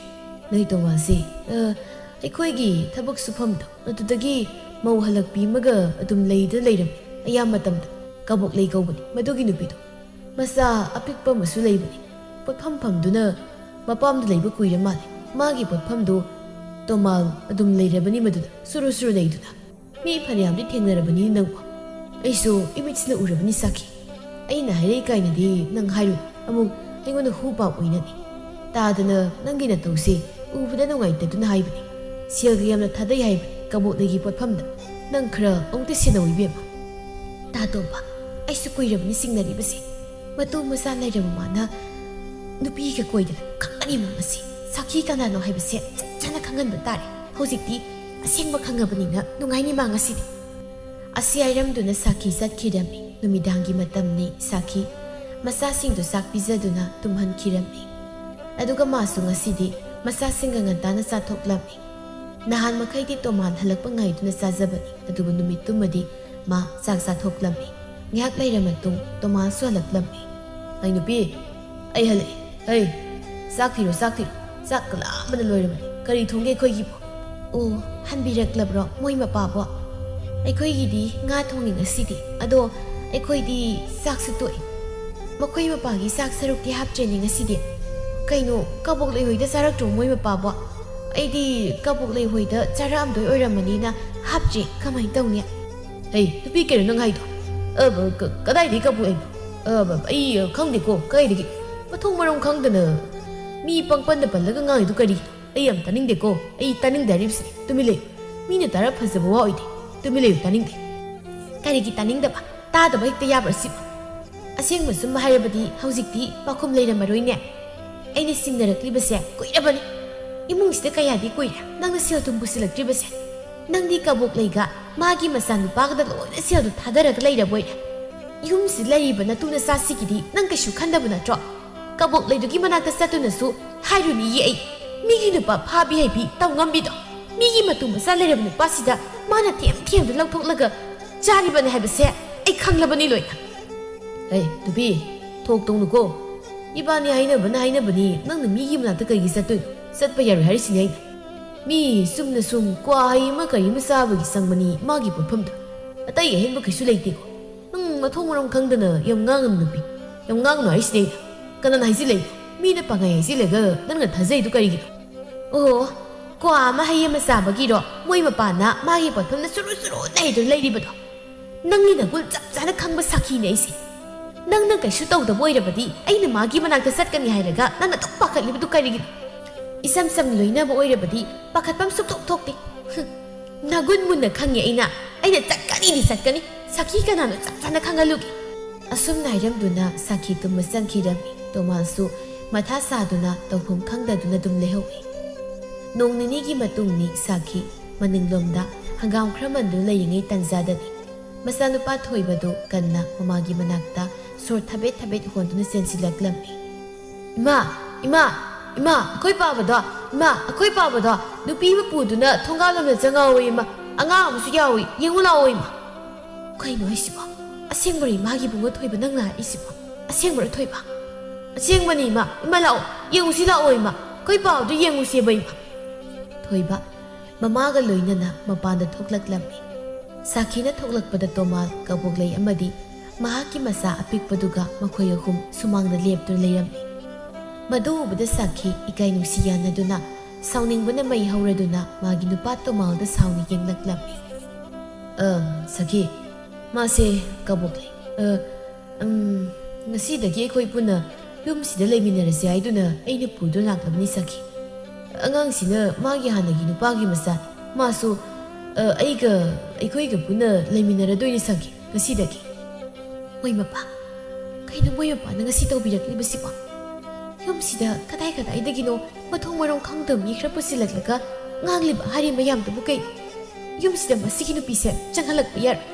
ꯅꯣꯏ ꯇꯣꯃꯥꯁꯦ, ꯑ, ꯑꯩꯈꯣꯏꯒꯤ ꯊꯕꯛ ꯁꯨꯐꯝꯗꯣ, ꯑꯗꯨꯗꯒꯤ ꯃꯧ ꯍꯜꯂꯛꯄꯤ ꯑꯃꯒ ꯑꯗꯨꯝ ꯂꯩꯗ ꯂꯩꯔꯝꯃꯤ꯫ ꯑꯌꯥꯝꯕ ꯃꯇꯝꯗ ꯀꯕꯣꯛ ꯂꯩ ꯀꯧꯕꯅꯤ ꯃꯗꯨꯒꯤ ꯅꯨꯄꯤꯗꯣ꯫ ꯃꯆꯥ ꯑꯄꯤꯛꯄ ꯑꯃꯁꯨ ꯂꯩꯕꯅꯤ꯫ ꯄꯣꯠꯐꯝ ꯐꯝꯗꯨꯅ ꯃꯄꯥꯝꯗ ꯂꯩꯕ ꯀꯨꯏꯔ ꯃꯥꯜꯂꯦ꯫ ꯃꯥꯒꯤ ꯄꯣꯠꯐꯝꯗꯨ ꯇꯣꯃꯥꯜ ꯑꯗꯨꯝ ꯂꯩꯔꯕꯅꯤ ꯃꯗꯨꯗ, ꯁꯨꯔꯨ ꯁꯨꯔꯨ ꯂꯩꯗꯨꯅ꯫ ꯃꯤ ꯐꯅꯌꯥꯝꯗꯤ ꯊꯦꯡꯅꯔꯕꯅꯤ ꯅꯪꯕꯨ꯫ ꯑꯩꯁꯨ ꯏꯃꯤꯠꯁꯤꯅ ꯎꯔꯕꯅꯤ ꯁꯥꯈꯤ꯫ ꯑꯩꯅ ꯍꯥꯏꯔꯛꯏ ꯀꯥꯏꯅꯗꯤ ꯅꯪ ꯍꯥꯏꯔꯨ꯫ ꯑꯃꯨꯛ ꯑꯩꯉꯣꯟꯗ ꯍꯨ ꯄꯥꯞ ꯑꯣꯏꯅꯅꯤ꯫ ꯇꯥꯗꯅ ꯅꯪꯒꯤ ꯅꯇꯧꯁꯦ ꯎꯕꯗ ꯅꯨꯡꯉꯥꯏꯇꯗꯨꯅ ꯍꯥꯏꯕꯅꯤ꯫ ꯁꯦꯜꯒ ꯌꯥꯝꯅ ꯊꯥꯗꯩ ꯍꯥꯏꯕꯅꯤ ꯀꯕꯣꯛ ꯂꯩꯒꯤ ꯄꯣꯠꯐꯝꯗ꯫ ꯅꯪ ꯈꯔ ꯑꯃꯨꯛꯇ ꯁꯦꯟꯅꯧ ꯏꯕꯦꯝꯃ꯫ ꯇꯥ ꯇꯣꯝꯕ, ꯑꯩꯁꯨ ꯀꯨꯏꯔꯕꯅꯤ ꯆꯤꯡꯅꯔꯤꯕꯁꯦ꯫ ꯃꯇꯨ ꯃꯆꯥ ꯂꯩꯔꯕ ꯃꯥꯅ ꯅꯨꯄꯤꯒ ꯀꯣꯏꯗꯅ ꯈꯪꯒꯅꯤ ꯃꯥ ꯉꯁꯤ꯫ ꯁꯥꯈꯤ ꯀꯅꯥꯅꯣ ꯍꯥꯏꯕꯁꯦ ꯆꯞ ꯆꯥꯅ ꯈꯪꯍꯟꯕ ꯇꯥꯔꯦ꯫ ꯍꯧꯖꯤꯛꯇꯤ ꯑꯁꯦꯡꯕ ꯈꯪꯉꯕꯅꯤꯅ ꯅꯨꯡꯉꯥꯏꯅꯤ ꯃꯥ ꯉꯁꯤꯗꯤ꯫ ꯑꯁꯤ ꯍꯥꯏꯔꯝꯗꯨꯅ ꯁꯥꯈꯤ ꯆꯠꯈꯤꯔꯝꯃꯤ꯫ ꯅꯨꯃꯤꯗꯥꯡꯒꯤ ꯃꯇꯝꯅꯤ꯫ ꯁꯥꯈꯤ ꯃꯆꯥꯁꯤꯡꯗꯨ ꯆꯥꯛ ꯄꯤꯖꯗꯨꯅ ꯇꯨꯝꯍꯟꯈꯤꯔꯝꯃꯤ꯫ ꯑꯗꯨꯒ ꯃꯥꯁꯨ ꯉꯁꯤꯗꯤ ꯃꯆꯥꯁꯤꯡꯒ ꯉꯟꯇꯥꯅ ꯆꯥꯊꯣꯛꯂꯝꯃꯤ꯫ ꯅꯍꯥꯟ ꯃꯈꯩꯗꯤ ꯇꯣꯃꯥꯟ ꯍꯜꯂꯛꯄ ꯉꯥꯏꯗꯨꯅ ꯆꯥꯖꯕꯅꯤ, ꯑꯗꯨꯕꯨ ꯅꯨꯃꯤꯠꯇꯨꯃꯗꯤ ꯃꯥ ꯆꯥꯛ ꯆꯥꯊꯣꯛꯂꯝꯃꯤ꯫ ꯉꯥꯏꯍꯥꯛ ꯂꯩꯔ ꯃꯇꯨꯡ ꯇꯣꯃꯥꯟꯁꯨ ꯍꯜꯂꯛꯂꯝꯃꯤ꯫ "ꯑꯩ ꯅꯨꯄꯤ, ꯑꯩ ꯍꯜꯂꯛꯑꯦ꯫ ꯍꯩ, ꯆꯥꯛ ꯊꯤꯔꯣ, ꯆꯥꯛ ꯊꯤꯔꯣ꯫ ꯆꯥꯛ ꯀꯂꯥꯝꯕꯅ ꯂꯣꯏꯔꯕꯅꯤ꯫ ꯀꯔꯤ ꯊꯣꯡꯒꯦ ꯑꯩꯈꯣꯏꯒꯤꯕꯨ?" "ꯑꯣ, ꯍꯟꯕꯤꯔꯛꯂꯕ꯭ꯔꯣ ꯃꯣꯏ ꯃꯄꯥꯕꯣ?" "ꯑꯩꯈꯣꯏꯒꯤꯗꯤ ꯉꯥ ꯊꯣꯡꯉꯤ ꯉꯁꯤꯗꯤ꯫ ꯑꯗꯣ ꯑꯩꯈꯣꯏꯗꯤ ꯆꯥꯛꯁꯨ ꯇꯣꯛꯑꯦ꯫ ꯃꯈꯣꯏ ꯃꯄꯥꯒꯤ ꯆꯥꯛ ꯁꯔꯨꯛꯇꯤ ꯍꯥꯞꯇ꯭ꯔꯦꯅꯦ ꯉꯁꯤꯗꯤ꯫ ꯀꯩꯅꯣ, ꯀꯕꯣꯛ ꯂꯩꯍꯣꯏꯗ ꯆꯥꯔꯛꯇ꯭ꯔꯣ ꯃꯣꯏ ꯃꯄꯥꯕꯣ? ꯑꯩꯗꯤ ꯀꯕꯣꯛ ꯂꯩꯍꯣꯏꯗ ꯆꯥꯔꯛꯑꯝꯗꯣꯏ ꯑꯣꯏꯔꯝꯃꯅꯤꯅ ꯍꯥꯞꯇ꯭ꯔꯦ꯫ ꯀꯃꯥꯏꯅ ꯇꯧꯅꯤ?" "ꯍꯩ, ꯅꯨꯄꯤ, ꯀꯩꯅꯣ ꯅꯪ ꯍꯥꯏꯗꯣ? ꯑ, ꯕ-, ꯀ-, ꯀꯗꯥꯏꯗꯒꯤ ꯀꯕꯣꯛ ꯂꯩꯅꯣ? ꯑ, ꯕ-, ꯑꯩ, ꯑ, ꯈꯪꯗꯦꯀꯣ, ꯀꯗꯥꯏꯗꯒꯤ?" ꯃꯊꯣꯡ ꯃꯔꯝ ꯈꯪꯗꯅ ꯃꯤ ꯄꯪꯄꯟꯗ ꯄꯜꯂꯒ ꯉꯥꯡꯉꯤꯗꯨ ꯀꯔꯤ? ꯑꯩ ꯌꯥꯝ ꯇꯥꯅꯤꯡꯗꯦꯀꯣ꯫ ꯑꯩ ꯇꯥꯅꯤꯡꯗꯦ ꯍꯥꯏꯔꯤꯕꯁꯤꯅꯤ꯫ ꯇꯨꯃꯤꯟ ꯂꯩꯌꯨ꯫ ꯃꯤꯅ ꯇꯥꯔ ꯐꯖꯕ ꯋꯥ ꯑꯣꯏꯗꯦ꯫ ꯇꯨꯃꯤꯟ ꯂꯩꯌꯨ, ꯇꯥꯅꯤꯡꯗꯦ꯫ ꯀꯔꯤꯒꯤ ꯇꯥꯅꯤꯡꯗꯕ? ꯇꯥꯗꯕ ꯍꯦꯛꯇ ꯌꯥꯕ꯭ꯔꯥ ꯁꯤꯕꯨ? ꯑꯁꯦꯡꯕ ꯁꯨꯝ ꯍꯥꯏꯔꯕꯗꯤ ꯍꯧꯖꯤꯛꯇꯤ ꯄꯥꯎꯈꯨꯝ ꯂꯩꯔꯝꯃꯔꯣꯏꯅꯦ꯫ ꯑꯩꯅ ꯁꯤꯡꯅꯔꯛꯂꯤꯕꯁꯦ ꯀꯨꯏꯔꯕꯅꯤ꯫ ꯏꯃꯨꯡꯁꯤꯗ ꯀꯌꯥꯗꯤ ꯀꯨꯏꯔꯦ ꯅꯪꯅ ꯁꯦꯜ ꯊꯨꯝ ꯄꯨꯁꯤꯜꯂꯛꯇ꯭ꯔꯤꯕꯁꯦ꯫ ꯅꯪꯗꯤ ꯀꯕꯣꯛ ꯂꯩꯒ ꯃꯥꯒꯤ ꯃꯆꯥꯅꯨꯄꯥꯒꯗ ꯂꯣꯏꯅ ꯁꯦꯜꯗꯣ ꯊꯥꯗꯔꯒ ꯂꯩꯔꯕꯣꯏꯔꯦ꯫ ꯌꯨꯝꯁꯤꯗ ꯂꯩꯔꯤꯕ ꯅꯇꯨ ꯅꯆꯥꯁꯤꯒꯤꯗꯤ ꯅꯪ ꯀꯩꯁꯨ ꯈꯟꯗꯕ ꯅꯠꯇ꯭ꯔꯣ? ꯀꯕꯣꯛ ꯂꯩꯗꯨꯒꯤ ꯃꯅꯥꯛꯇ ꯆꯠꯇꯨꯅꯁꯨ ꯍꯥꯏꯔꯨꯅꯤꯌꯦ ꯑꯩ꯫ ꯃꯤꯒꯤ ꯅꯨꯄꯥ ꯐꯥꯕꯤ ꯍꯩꯕꯤ ꯇꯧ ꯉꯝꯕꯤꯗꯣ꯫ ꯃꯤꯒꯤ ꯃꯇꯨ ꯃꯆꯥ ꯂꯩꯔꯕ ꯅꯨꯄꯥꯁꯤꯗ ꯃꯥꯅ ꯊꯦꯝ ꯊꯦꯝꯗꯨ ꯂꯧꯊꯣꯛꯂꯒ ꯆꯥꯔꯤꯕꯅꯤ ꯍꯥꯏꯕꯁꯦ ꯑꯩ ꯈꯪꯂꯕꯅꯤ ꯂꯣꯏꯅ꯫ ꯑꯦ, ꯅꯨꯄꯤ, ꯊꯣꯛ ꯇꯧꯅꯨꯀꯣ꯫ ꯏꯕꯥꯅꯤ ꯍꯥꯏꯅꯕꯅ ꯍꯥꯏꯅꯕꯅꯤ, ꯅꯪꯅ ꯃꯤꯒꯤ ꯃꯅꯥꯛꯇ ꯀꯩꯒꯤ ꯆꯠꯇꯣꯏꯅꯣ? ꯆꯠꯄ ꯌꯥꯔꯣꯏ ꯍꯥꯏꯔꯤꯁꯤꯅꯦ ꯑꯩꯅ꯫ ꯃꯤ ꯆꯨꯝꯅ ꯁꯨꯝ ꯀ꯭ꯋꯥ ꯍꯩ ꯑꯃ ꯀꯔꯤ ꯑꯃ ꯆꯥꯕꯒꯤ ꯆꯪꯕꯅꯤ ꯃꯥꯒꯤ ꯄꯣꯠꯐꯝꯗ꯫ ꯑꯇꯩ ꯑꯍꯦꯟꯕ ꯀꯩꯁꯨ ꯂꯩꯇꯦꯀꯣ꯫ ꯅꯪ ꯃꯊꯣꯡ ꯃꯔꯝ ꯈꯪꯗꯅ ꯌꯥꯝ ꯉꯥꯡꯒꯅꯨ ꯅꯨꯄꯤ꯫ ꯌꯥꯝ ꯉꯥꯡꯒꯅꯨ ꯍꯥꯏꯔꯤꯁꯤꯅꯦ ꯑꯩꯅ꯫ ꯀꯅꯥꯅ ꯍꯥꯏꯖꯤꯜꯂꯛꯏꯅꯣ? ꯃꯤꯅ ꯄꯥꯡꯒꯩ ꯍꯥꯏꯖꯤꯜꯂꯒ ꯅꯪꯅ ꯊꯥꯖꯩꯗꯨ ꯀꯔꯤꯒꯤꯅꯣ? ꯑꯣ, ꯀ꯭ꯋꯥ ꯑꯃ ꯍꯩ ꯑꯃ ꯆꯥꯕꯒꯤꯔꯣ ꯃꯣꯏ ꯃꯄꯥꯅ ꯃꯥꯒꯤ ꯄꯣꯠꯐꯝꯗ ꯆꯨꯔꯨ ꯆꯨꯔꯨ ꯅꯩꯗꯨꯅ ꯂꯩꯔꯤꯕꯗꯣ? ꯅꯪꯒꯤ ꯅꯒꯨꯟ ꯆꯞ ꯆꯥꯅ ꯈꯪꯕ ꯁꯥꯈꯤꯅꯦ ꯑꯩꯁꯦ꯫ ꯅꯪꯅ ꯀꯩꯁꯨ ꯇꯧꯗꯕ ꯑꯣꯏꯔꯕꯗꯤ ꯑꯩꯅ ꯃꯥꯒꯤ ꯃꯅꯥꯛꯇ ꯆꯠꯀꯅꯤ ꯍꯥꯏꯔꯒ ꯅꯪꯅ ꯑꯗꯨꯝ ꯄꯥꯈꯠꯂꯤꯕꯗꯨ ꯀꯔꯤꯒꯤꯅꯣ? ꯏꯆꯝ ꯆꯝꯅ ꯂꯣꯏꯅꯕ ꯑꯣꯏꯔꯕꯗꯤ ꯄꯥꯈꯠꯐꯝ ꯁꯨꯛꯊꯣꯛ ꯊꯣꯛꯇꯦ꯫ ꯍꯨꯝ, ꯅꯒꯨꯟ ꯃꯨꯟꯅ ꯈꯪꯉꯦ ꯑꯩꯅ꯫ ꯑꯩꯅ ꯆꯠꯀꯅꯤꯗꯤ ꯆꯠꯀꯅꯤ꯫ ꯁꯥꯈꯤ ꯀꯅꯥꯅꯣ ꯆꯞ ꯆꯥꯅ ꯈꯪꯍꯜꯂꯨꯒꯦ꯫ ꯑꯁꯨꯝꯅ ꯍꯥꯏꯔꯝꯗꯨꯅ ꯁꯥꯈꯤ ꯇꯨꯝꯕ ꯆꯪꯈꯤꯔꯝꯃꯤ꯫ ꯇꯣꯃꯥꯁꯁꯨ ꯃꯊꯥ ꯁꯥꯗꯨꯅ ꯇꯧꯐꯝ ꯈꯪꯗꯗꯨꯅ ꯑꯗꯨꯝ ꯂꯩꯍꯧꯏ꯫ ꯅꯣꯡ ꯅꯤꯅꯤꯒꯤ ꯃꯇꯨꯡꯅꯤ ꯁꯥꯈꯤ ꯃꯅꯤꯡꯂꯣꯝꯗ ꯍꯪꯒꯥꯝ ꯈꯔ ꯃꯟꯗꯨꯅ ꯂꯩꯔꯤꯉꯩ ꯇꯟꯖꯥꯗꯅꯤ꯫ ꯃꯆꯥꯅꯨꯄꯥ ꯊꯣꯏꯕꯗꯨ ꯀꯟꯅ ꯃꯃꯥꯒꯤ ꯃꯅꯥꯛꯇ ꯁꯣꯔ ꯊꯕꯦꯠ ꯊꯕꯦꯠ ꯍꯣꯟꯗꯨꯅ ꯆꯦꯟꯁꯤꯜꯂꯛꯂꯝꯃꯤ꯫ "ꯏꯃꯥ, ꯏꯃꯥ, ꯏꯃꯥ, ꯑꯩꯈꯣꯏ ꯄꯥꯕꯗꯣ, ꯏꯃꯥ, ꯑꯩꯈꯣꯏ ꯄꯥꯕꯗꯣ, ꯅꯨꯄꯤ ꯑꯃ ꯄꯨꯗꯨꯅ ꯊꯣꯡꯒꯥꯜ ꯂꯣꯝꯗ ꯆꯪꯉꯛꯑꯣ ꯏꯃꯥ, ꯑꯉꯥꯡ ꯑꯃꯁꯨ ꯌꯥꯎꯏ, ꯌꯦꯡꯉꯨ ꯂꯥꯛꯑꯣ ꯏꯃꯥ"꯫ ꯀꯩꯅꯣ ꯍꯥꯏꯁꯤꯕꯣ? ꯑꯁꯦꯡꯕꯔꯣ ꯏꯃꯥꯒꯤ ꯏꯕꯨꯡꯉꯣ ꯊꯣꯏꯕ ꯅꯪꯅ ꯍꯥꯏꯔꯤꯁꯤꯕꯣ? ꯑꯁꯦꯡꯕꯔꯣ ꯊꯣꯏꯕ? "ꯑꯁꯦꯡꯕꯅꯤ ꯏꯃꯥ, ꯏꯃꯥ ꯂꯥꯛꯑꯣ, ꯌꯦꯡꯉꯨꯁꯤ ꯂꯥꯛꯑꯣ ꯏꯃꯥ, ꯑꯩꯈꯣꯏ ꯄꯥꯕꯗꯣ ꯌꯦꯡꯉꯨꯁꯦꯕ ꯏꯃꯥ"꯫ ꯊꯣꯏꯕ ꯃꯃꯥꯒ ꯂꯣꯏꯅꯅ ꯃꯄꯥꯟꯗ ꯊꯣꯛꯂꯛꯂꯝꯃꯤ꯫ ꯁꯥꯈꯤꯅ ꯊꯣꯛꯂꯛꯄꯗ ꯇꯣꯃꯥꯜ, ꯀꯕꯣꯛꯂꯩ ꯑꯃꯗꯤ ꯃꯍꯥꯛꯀꯤ ꯃꯆꯥ ꯑꯄꯤꯛꯄꯗꯨꯒ ꯃꯈꯣꯏ ꯑꯍꯨꯝ ꯁꯨꯃꯥꯡꯗ ꯂꯦꯞꯇꯨꯅ ꯂꯩꯔꯝꯃꯤ꯫ ꯃꯗꯨ ꯎꯕꯗ ꯁꯥꯈꯤ ꯏꯀꯥꯏ ꯅꯨꯡꯁꯤ ꯌꯥꯅꯗꯨꯅ ꯁꯥꯎꯅꯤꯡꯕꯅ ꯃꯩ ꯍꯧꯔꯗꯨꯅ ꯃꯥꯒꯤ ꯅꯨꯄꯥ ꯇꯣꯃꯥꯜꯗ ꯁꯥꯎꯅ ꯌꯦꯡꯂꯛꯂꯝꯃꯤ꯫ "ꯑ, ꯁꯥꯈꯤ, ꯃꯥꯁꯦ ꯀꯕꯣꯛꯂꯩ꯫ ꯑ, ꯎꯝ, ꯉꯁꯤꯗꯒꯤ ꯑꯩꯈꯣꯏ ꯄꯨꯟꯅ ꯌꯨꯝꯁꯤꯗ ꯂꯩꯃꯤꯟꯅꯔꯁꯦ ꯍꯥꯏꯗꯨꯅ ꯑꯩꯅ ꯄꯨꯗꯨꯅ ꯂꯥꯛꯂꯕꯅꯤ ꯁꯥꯈꯤ꯫ ꯑꯉꯥꯡꯁꯤꯅ ꯃꯥꯒꯤ ꯍꯥꯟꯅꯒꯤ ꯅꯨꯄꯥꯒꯤ ꯃꯆꯥ, ꯃꯥꯁꯨ, ꯑ, ꯑꯩꯒ, ꯑꯩꯈꯣꯏꯒ ꯄꯨꯟꯅ ꯂꯩꯃꯤꯟꯅꯔꯗꯣꯏꯅꯤ ꯁꯥꯈꯤ, ꯉꯁꯤꯗꯒꯤ꯫ ꯃꯣꯏ ꯃꯄꯥ, ꯀꯩꯅꯣ ꯃꯣꯏ ꯃꯄꯥꯅ ꯉꯁꯤ ꯇꯧꯕꯤꯔꯛꯂꯤꯕꯁꯤꯕꯣ? ꯌꯨꯝꯁꯤꯗ ꯀꯗꯥꯏ ꯀꯗꯥꯏꯗꯒꯤꯅꯣ ꯃꯊꯣꯡ ꯃꯔꯝ ꯈꯪꯗꯕ ꯃꯤ ꯈꯔ ꯄꯨꯁꯤꯜꯂꯛꯂꯒ ꯉꯥꯡꯂꯤꯕ ꯍꯥꯏꯔꯤ ꯃꯌꯥꯝꯗꯨꯕꯨ ꯀꯩꯅꯣ? ꯌꯨꯝꯁꯤꯗ ꯃꯁꯤꯒꯤ ꯅꯨꯄꯤꯁꯦ ꯆꯪꯍꯜꯂꯛꯄ ꯌꯥꯔꯣꯏ꯫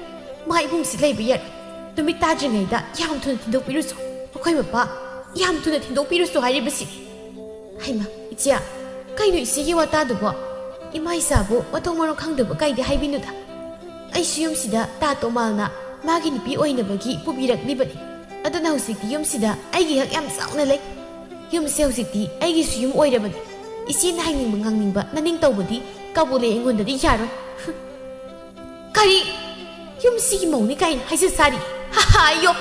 ꯃꯥ ꯏꯕꯨꯡꯁꯤ ꯂꯩꯕ ꯌꯥꯔꯣꯏ꯫ ꯅꯨꯃꯤꯠ ꯇꯥꯗ꯭ꯔꯤꯉꯩꯗ ꯌꯥꯝ ꯊꯨꯅ ꯊꯤꯟꯗꯣꯛꯄꯤꯔꯨꯆꯣ꯫ ꯑꯩꯈꯣꯏ ꯃꯄꯥ, ꯌꯥꯝ ꯊꯨꯅ ꯊꯤꯟꯗꯣꯛꯄꯤꯔꯨꯆꯣ ꯍꯥꯏꯔꯤꯕꯁꯤꯅꯤ꯫ ꯍꯩꯃꯥ, ꯏꯆꯦ, ꯀꯩꯅꯣ ꯏꯆꯦꯒꯤ ꯋꯥꯇꯥꯗꯨꯕꯣ? ꯏꯃꯥ ꯏꯆꯥꯕꯨ ꯃꯊꯣꯡ ꯃꯔꯝ ꯈꯪꯗꯕ ꯀꯥꯏꯗꯦ ꯍꯥꯏꯕꯤꯅꯨꯗ꯫ ꯑꯩꯁꯨ ꯌꯨꯝꯁꯤꯗ ꯇꯥ ꯇꯣꯃꯥꯜꯅ ꯃꯥꯒꯤ ꯅꯨꯄꯤ ꯑꯣꯏꯅꯕꯒꯤ ꯄꯨꯕꯤꯔꯛꯂꯤꯕꯅꯤ꯫ ꯑꯗꯨꯅ ꯍꯧꯖꯤꯛꯇꯤ ꯌꯨꯝꯁꯤꯗ ꯑꯩꯒꯤ ꯍꯛ ꯌꯥꯝ ꯆꯥꯎꯅ ꯂꯩ꯫ ꯌꯨꯝꯁꯦ ꯍꯧꯖꯤꯛꯇꯤ ꯑꯩꯒꯤꯁꯨ ꯌꯨꯝ ꯑꯣꯏꯔꯕꯅꯤ꯫ ꯏꯆꯦꯅ ꯍꯥꯏꯅꯤꯡꯕ ꯉꯥꯡꯅꯤꯡꯕ ꯅꯅꯤꯡ ꯇꯧꯕꯗꯤ ꯀꯕꯣꯛꯂꯩ ꯑꯩꯉꯣꯟꯗꯗꯤ ꯌꯥꯔꯣꯏ꯫ ꯀꯔꯤ? ꯌꯨꯝꯁꯤꯒꯤ ꯃꯧꯅꯤ ꯀꯥꯏꯅ ꯍꯥꯏꯖ ꯁꯥꯔꯤ? ꯍꯥ ꯍꯥ, ꯑꯌꯣ,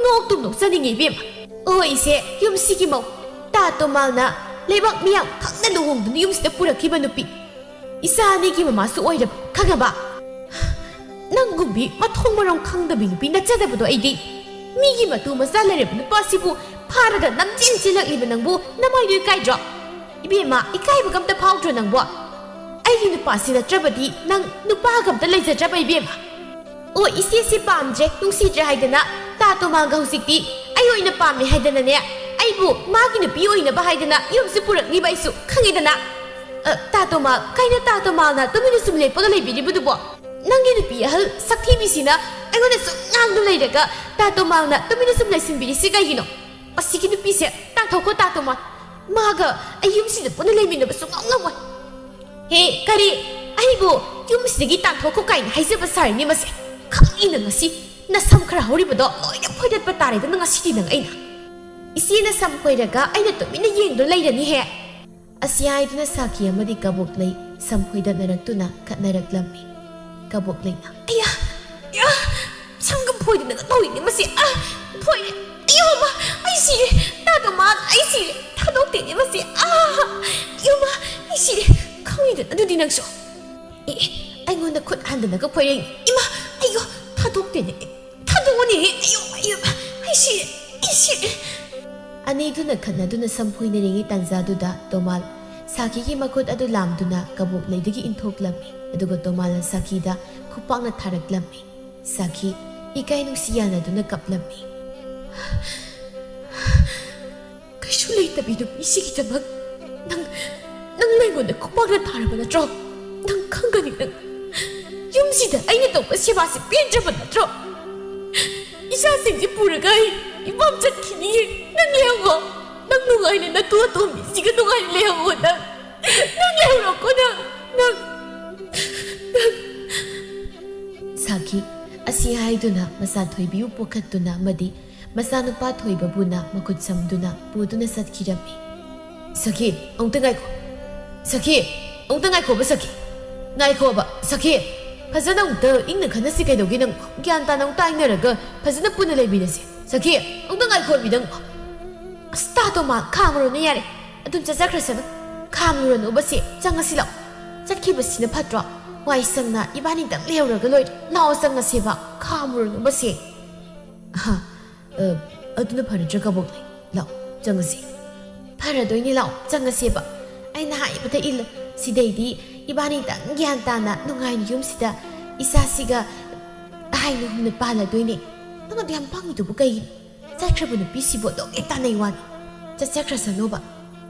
ꯅꯣꯛꯇꯨꯝ ꯅꯣꯛꯆꯅꯤꯡꯉꯦ ꯏꯕꯦꯝꯃ꯫ ꯑꯣ ꯏꯆꯦ, ꯌꯨꯝꯁꯤꯒꯤ ꯃꯧ꯫ ꯇꯥ ꯇꯣꯃꯥꯜꯅ ꯂꯩꯕꯥꯛ ꯃꯤꯌꯥꯝ ꯈꯪꯅ ꯂꯨꯍꯣꯡꯗꯨꯅ ꯌꯨꯝꯁꯤꯗ ꯄꯨꯔꯛꯈꯤꯕ ꯅꯨꯄꯤ꯫ ꯏꯆꯥ ꯑꯅꯤꯒꯤ ꯃꯃꯥꯁꯨ ꯑꯣꯏꯔꯕ, ꯈꯪꯉꯕ? ꯅꯪꯒꯨꯝꯕꯤ ꯃꯊꯣꯡ ꯃꯔꯝ ꯈꯪꯗꯕꯤ ꯅꯨꯄꯤ ꯅꯠꯆꯗꯕꯗꯣ ꯑꯩꯗꯤ꯫ ꯃꯤꯒꯤ ꯃꯇꯨ ꯃꯆꯥ ꯂꯩꯔꯕ ꯅꯨꯄꯥꯁꯤꯕꯨ ꯐꯥꯔꯒ ꯅꯝꯖꯦꯟ ꯆꯦꯜꯂꯛꯂꯤꯕ ꯅꯪꯕꯨ ꯅꯃꯥꯏꯗꯣ ꯏꯀꯥꯏꯗ꯭ꯔꯣ? ꯏꯕꯦꯝꯃ, ꯏꯀꯥꯏꯕꯒ ꯑꯝꯇ ꯐꯥꯎꯗ꯭ꯔꯣ ꯅꯪꯕꯣ? ꯑꯩꯒꯤ ꯅꯨꯄꯥꯁꯤ ꯅꯠꯇ꯭ꯔꯕꯗꯤ ꯅꯪ ꯅꯨꯄꯥꯒ ꯑꯝꯇ ꯂꯩꯖꯗ꯭ꯔꯕ ꯏꯕꯦꯝꯃ? ꯑꯣ, ꯏꯆꯦꯁꯤ ꯄꯥꯝꯗ꯭ꯔꯦ, ꯅꯨꯡꯁꯤꯗ꯭ꯔꯦ ꯍꯥꯏꯗꯅ ꯇꯥ ꯇꯣꯃꯥꯜꯒ ꯍꯧꯖꯤꯛꯇꯤ ꯑꯩ ꯑꯣꯏꯅ ꯄꯥꯝꯃꯦ ꯍꯥꯏꯗꯅꯅꯦ, ꯑꯩꯕꯨ ꯃꯥꯒꯤ ꯅꯨꯄꯤ ꯑꯣꯏꯅꯕ ꯍꯥꯏꯗꯅ ꯌꯨꯝꯁꯤ ꯄꯨꯔꯛꯂꯤꯕ ꯑꯩꯁꯨ ꯈꯪꯉꯤꯗꯅ꯫ ꯑ, ꯇꯥ ꯇꯣꯃꯥꯜ, ꯀꯩꯅꯣ ꯇꯥ ꯇꯣꯃꯥꯜꯅ ꯇꯨꯃꯤꯟꯅ ꯁꯨꯝ ꯂꯦꯞꯄꯒ ꯂꯩꯕꯤꯔꯤꯕꯗꯨꯕꯣ? ꯅꯪꯒꯤ ꯅꯨꯄꯤ ꯑꯍꯜ ꯁꯛꯊꯤꯕꯤꯁꯤꯅ ꯑꯩꯉꯣꯟꯗ ꯁꯨꯝ ꯉꯥꯡꯗꯨꯅ ꯂꯩꯔꯒ ꯇꯥ ꯇꯣꯃꯥꯜꯅ ꯇꯨꯃꯤꯟꯅ ꯁꯨꯝ ꯂꯩꯁꯤꯟꯕꯤꯔꯤꯁꯤ ꯀꯩꯒꯤꯅꯣ? ꯑꯁꯤꯒꯤ ꯅꯨꯄꯤꯁꯦ ꯇꯥꯟꯊꯣꯛꯈꯣ ꯇꯥ ꯇꯣꯃꯥꯜ꯫ ꯃꯥꯒ ꯑꯩ ꯌꯨꯝꯁꯤꯗ ꯄꯨꯟꯅ ꯂꯩꯃꯤꯟꯅꯕ ꯁꯨꯡꯉꯝ ꯉꯝꯃꯣꯏ꯫ ꯍꯦ, ꯀꯔꯤ? ꯑꯩꯕꯨ ꯌꯨꯝꯁꯤꯗꯒꯤ ꯇꯥꯟꯊꯣꯛꯈꯣ ꯀꯥꯏꯅ ꯍꯥꯏꯖꯕ ꯁꯥꯔꯤꯅꯦ ꯃꯁꯦ꯫ ꯈꯪꯉꯤꯅ ꯉꯁꯤ ꯅꯁꯝ ꯈꯔ ꯍꯧꯔꯤꯕꯗꯣ ꯂꯣꯏꯅ ꯐꯣꯏꯗꯠꯄ ꯇꯥꯔꯦꯗꯅ ꯉꯁꯤꯗꯤ ꯅꯪ ꯑꯩꯅ꯫ ꯏꯆꯦꯅ ꯁꯝ ꯈꯣꯏꯔꯒ ꯑꯩꯅ ꯇꯨꯃꯤꯟꯅ ꯌꯦꯡꯗꯨꯅ ꯂꯩꯔꯅꯤꯍꯦ꯫ ꯑꯁꯤ ꯍꯥꯏꯗꯨꯅ ꯁꯥꯈꯤ ꯑꯃꯗꯤ ꯀꯕꯣꯛꯂꯩ ꯁꯝ ꯈꯣꯏꯗꯠꯅꯔꯛꯇꯨꯅ ꯈꯠꯅꯔꯛꯂꯝꯃꯤ꯫ ꯀꯕꯣꯛꯂꯩꯅ, "ꯑꯌꯥ! ꯑꯌꯥ! ꯁꯝꯒ ꯐꯣꯏꯗꯅꯒ ꯇꯧꯔꯤꯅꯦ ꯃꯁꯤ! ꯑꯥ! ꯐꯣꯏꯔꯦ! ꯑꯌꯣ ꯃꯥ! ꯑꯩ ꯁꯤꯔꯦ! ꯇꯥ ꯇꯣꯃꯥꯜ! ꯑꯩ ꯁꯤꯔꯦ! ꯊꯥꯗꯣꯛꯇꯦꯅꯦ ꯃꯁꯤ! ꯑꯥ! ꯑꯌꯣ ꯃꯥ! ꯑꯩ ꯁꯤꯔꯦ! ꯈꯪꯉꯤꯗꯅ ꯑꯗꯨꯗꯤ ꯅꯪꯁꯨ!" ꯑꯦ, ꯑꯦ, ꯑꯩꯉꯣꯟꯗ ꯈꯨꯠ ꯍꯟꯗꯅꯒ ꯐꯣꯏꯔꯛꯏꯅꯦ꯫ ꯏꯃꯥ! ꯑꯌꯣ! ꯊꯥꯗꯣꯛꯇꯦꯅꯦ! ꯊꯥꯗꯣꯛꯑꯣꯅꯦꯍꯦ! ꯑꯌꯣ! ꯑꯌꯣ! ꯑꯩ ꯁꯤꯔꯦ! ꯑꯩ ꯁꯤꯔꯦ! ꯑꯅꯤꯗꯨꯅ ꯈꯠꯅꯗꯨꯅ ꯁꯝ ꯐꯣꯏꯅꯔꯤꯉꯩ ꯇꯥꯟꯖꯥꯗꯨꯗ ꯇꯣꯃꯥꯜ ꯁꯥꯈꯤꯒꯤ ꯃꯈꯨꯠ ꯑꯗꯨ ꯂꯥꯝꯗꯨꯅ ꯀꯕꯣꯛ ꯂꯩꯗꯒꯤ ꯏꯟꯊꯣꯛꯂꯝꯃꯤ꯫ ꯑꯗꯨꯒ ꯇꯣꯃꯥꯜꯅ ꯁꯥꯈꯤꯗ ꯈꯨꯄꯥꯛꯅ ꯊꯥꯔꯛꯂꯝꯃꯤ꯫ ꯁꯥꯈꯤ ꯏꯀꯥꯏ ꯅꯨꯡꯁꯤ ꯌꯥꯅꯗꯨꯅ ꯀꯞꯂꯝꯃꯤ꯫ "ꯀꯩꯁꯨ ꯂꯩꯇꯕꯤ ꯅꯨꯄꯤꯁꯤꯒꯤꯗꯃꯛ ꯅꯪ, ꯅꯪ ꯑꯩꯉꯣꯟꯗ ꯈꯨꯄꯥꯛꯅ ꯊꯥꯔꯕ ꯅꯠꯇ꯭ꯔꯣ? ꯅꯪ ꯈꯪꯒꯅꯤ ꯅꯪ꯫ ꯌꯨꯝꯁꯤꯗ ꯑꯩꯅ ꯇꯧꯕ ꯁꯦꯕꯥꯁꯤ ꯄꯦꯟꯗ꯭ꯔꯕ ꯅꯠꯇ꯭ꯔꯣ? ꯏꯆꯥꯁꯤꯡꯁꯤ ꯄꯨꯔꯒ ꯑꯩ ꯏꯄꯥꯝ ꯆꯠꯈꯤꯅꯤꯌꯦ꯫ ꯅꯪ ꯂꯩꯍꯧꯋꯣ꯫ ꯅꯪ ꯅꯨꯡꯉꯥꯏꯅ ꯅꯇꯨ ꯑꯇꯣꯝꯕꯤꯁꯤꯒ ꯅꯨꯡꯉꯥꯏꯅ ꯂꯩꯍꯧꯋꯣ ꯅꯪ꯫ ꯅꯪ ꯂꯩꯍꯧꯔꯣꯀꯣ ꯅꯪ꯫ ꯅꯪ, ꯅꯪ꯫ ꯁꯥꯈꯤ ꯑꯁꯤ ꯍꯥꯏꯗꯨꯅ ꯃꯆꯥ ꯊꯣꯏꯕꯤꯕꯨ ꯄꯣꯈꯠꯇꯨꯅ ꯑꯃꯗꯤ ꯃꯆꯥꯅꯨꯄꯥ ꯊꯣꯏꯕꯕꯨꯅ ꯃꯈꯨꯠ ꯁꯝꯗꯨꯅ ꯄꯨꯗꯨꯅ ꯆꯠꯈꯤꯔꯝꯃꯤ꯫ "ꯁꯈꯤ, ꯑꯃꯨꯛꯇ ꯉꯥꯏꯈꯣ꯫ ꯁꯈꯤ, ꯑꯃꯨꯛꯇ ꯉꯥꯏꯈꯣꯕ ꯁꯈꯤ꯫ ꯉꯥꯏꯈꯣꯕ, ꯁꯈꯤ꯫ ꯐꯖꯅ ꯑꯃꯨꯛꯇ ꯏꯪꯅ ꯈꯟꯅꯁꯤ ꯀꯩꯗꯧꯒꯦ ꯅꯪ? ꯒ꯭ꯌꯥꯟ ꯇꯥꯅ ꯑꯃꯨꯛꯇ ꯍꯥꯏꯅꯔꯒ ꯐꯖꯅ ꯄꯨꯟꯅ ꯂꯩꯃꯤꯟꯅꯁꯤ꯫ ꯁꯈꯤ, ꯑꯃꯨꯛꯇ ꯉꯥꯏꯈꯣꯃꯤ ꯅꯪ꯫ ꯑꯁ, ꯇꯥꯗꯣ ꯃꯥ, ꯈꯥꯝꯃꯨꯔꯣꯅꯦ ꯌꯥꯔꯦ꯫ ꯑꯗꯨꯝ ꯆꯠꯆꯈ꯭ꯔꯁꯅꯨ꯫ ꯈꯥꯝꯃꯨꯔꯅꯨꯕꯁꯦ, ꯆꯪꯉꯁꯤ ꯂꯥꯛꯑꯣ꯫ ꯆꯠꯈꯤꯕꯁꯤꯅ ꯐꯠꯇ꯭ꯔꯣ? ꯋꯥꯏ ꯁꯪꯅ ꯏꯕꯥꯅꯤꯗꯪ ꯂꯩꯍꯧꯔꯒ ꯂꯣꯏꯔꯦ꯫ ꯂꯥꯛꯑꯣ ꯆꯪꯉꯁꯦꯕ꯫ ꯈꯥꯝꯃꯨꯔꯅꯨꯕꯁꯦ꯫ ꯑꯍ, ꯑ, ꯑꯗꯨꯅ ꯐꯔꯗ꯭ꯔꯥ ꯀꯕꯣꯛꯂꯩ? ꯂꯥꯛꯑꯣ, ꯆꯪꯉꯁꯤ꯫ ꯐꯔꯗꯣꯏꯅꯦ, ꯂꯥꯛꯑꯣ, ꯆꯪꯉꯁꯦꯕ꯫ ꯑꯩꯅ ꯍꯥꯏꯕꯗ ꯏꯜꯂꯨ꯫ ꯁꯤꯗꯩꯗꯤ ꯏꯕꯥꯅꯤꯗꯪ ꯒ꯭ꯌꯥꯟ ꯇꯥꯅ ꯅꯨꯡꯉꯥꯏꯅ ꯌꯨꯝꯁꯤꯗ ꯏꯆꯥꯁꯤꯒ ꯍꯥꯏꯅ ꯍꯨꯝꯅ ꯄꯥꯜꯂꯗꯣꯏꯅꯦ꯫ ꯅꯪ ꯑꯗꯨ ꯌꯥꯝ ꯄꯪꯉꯤꯗꯨꯕꯨ ꯀꯩꯒꯤꯅꯣ? ꯆꯠꯈ꯭ꯔꯕ ꯅꯨꯄꯤꯁꯤꯕꯨ ꯑꯗꯨꯛ ꯍꯦꯛ ꯇꯥꯟꯅꯩ ꯋꯥꯅꯤ꯫ ꯆꯠꯆꯈ꯭ꯔꯁꯅꯨꯕ꯫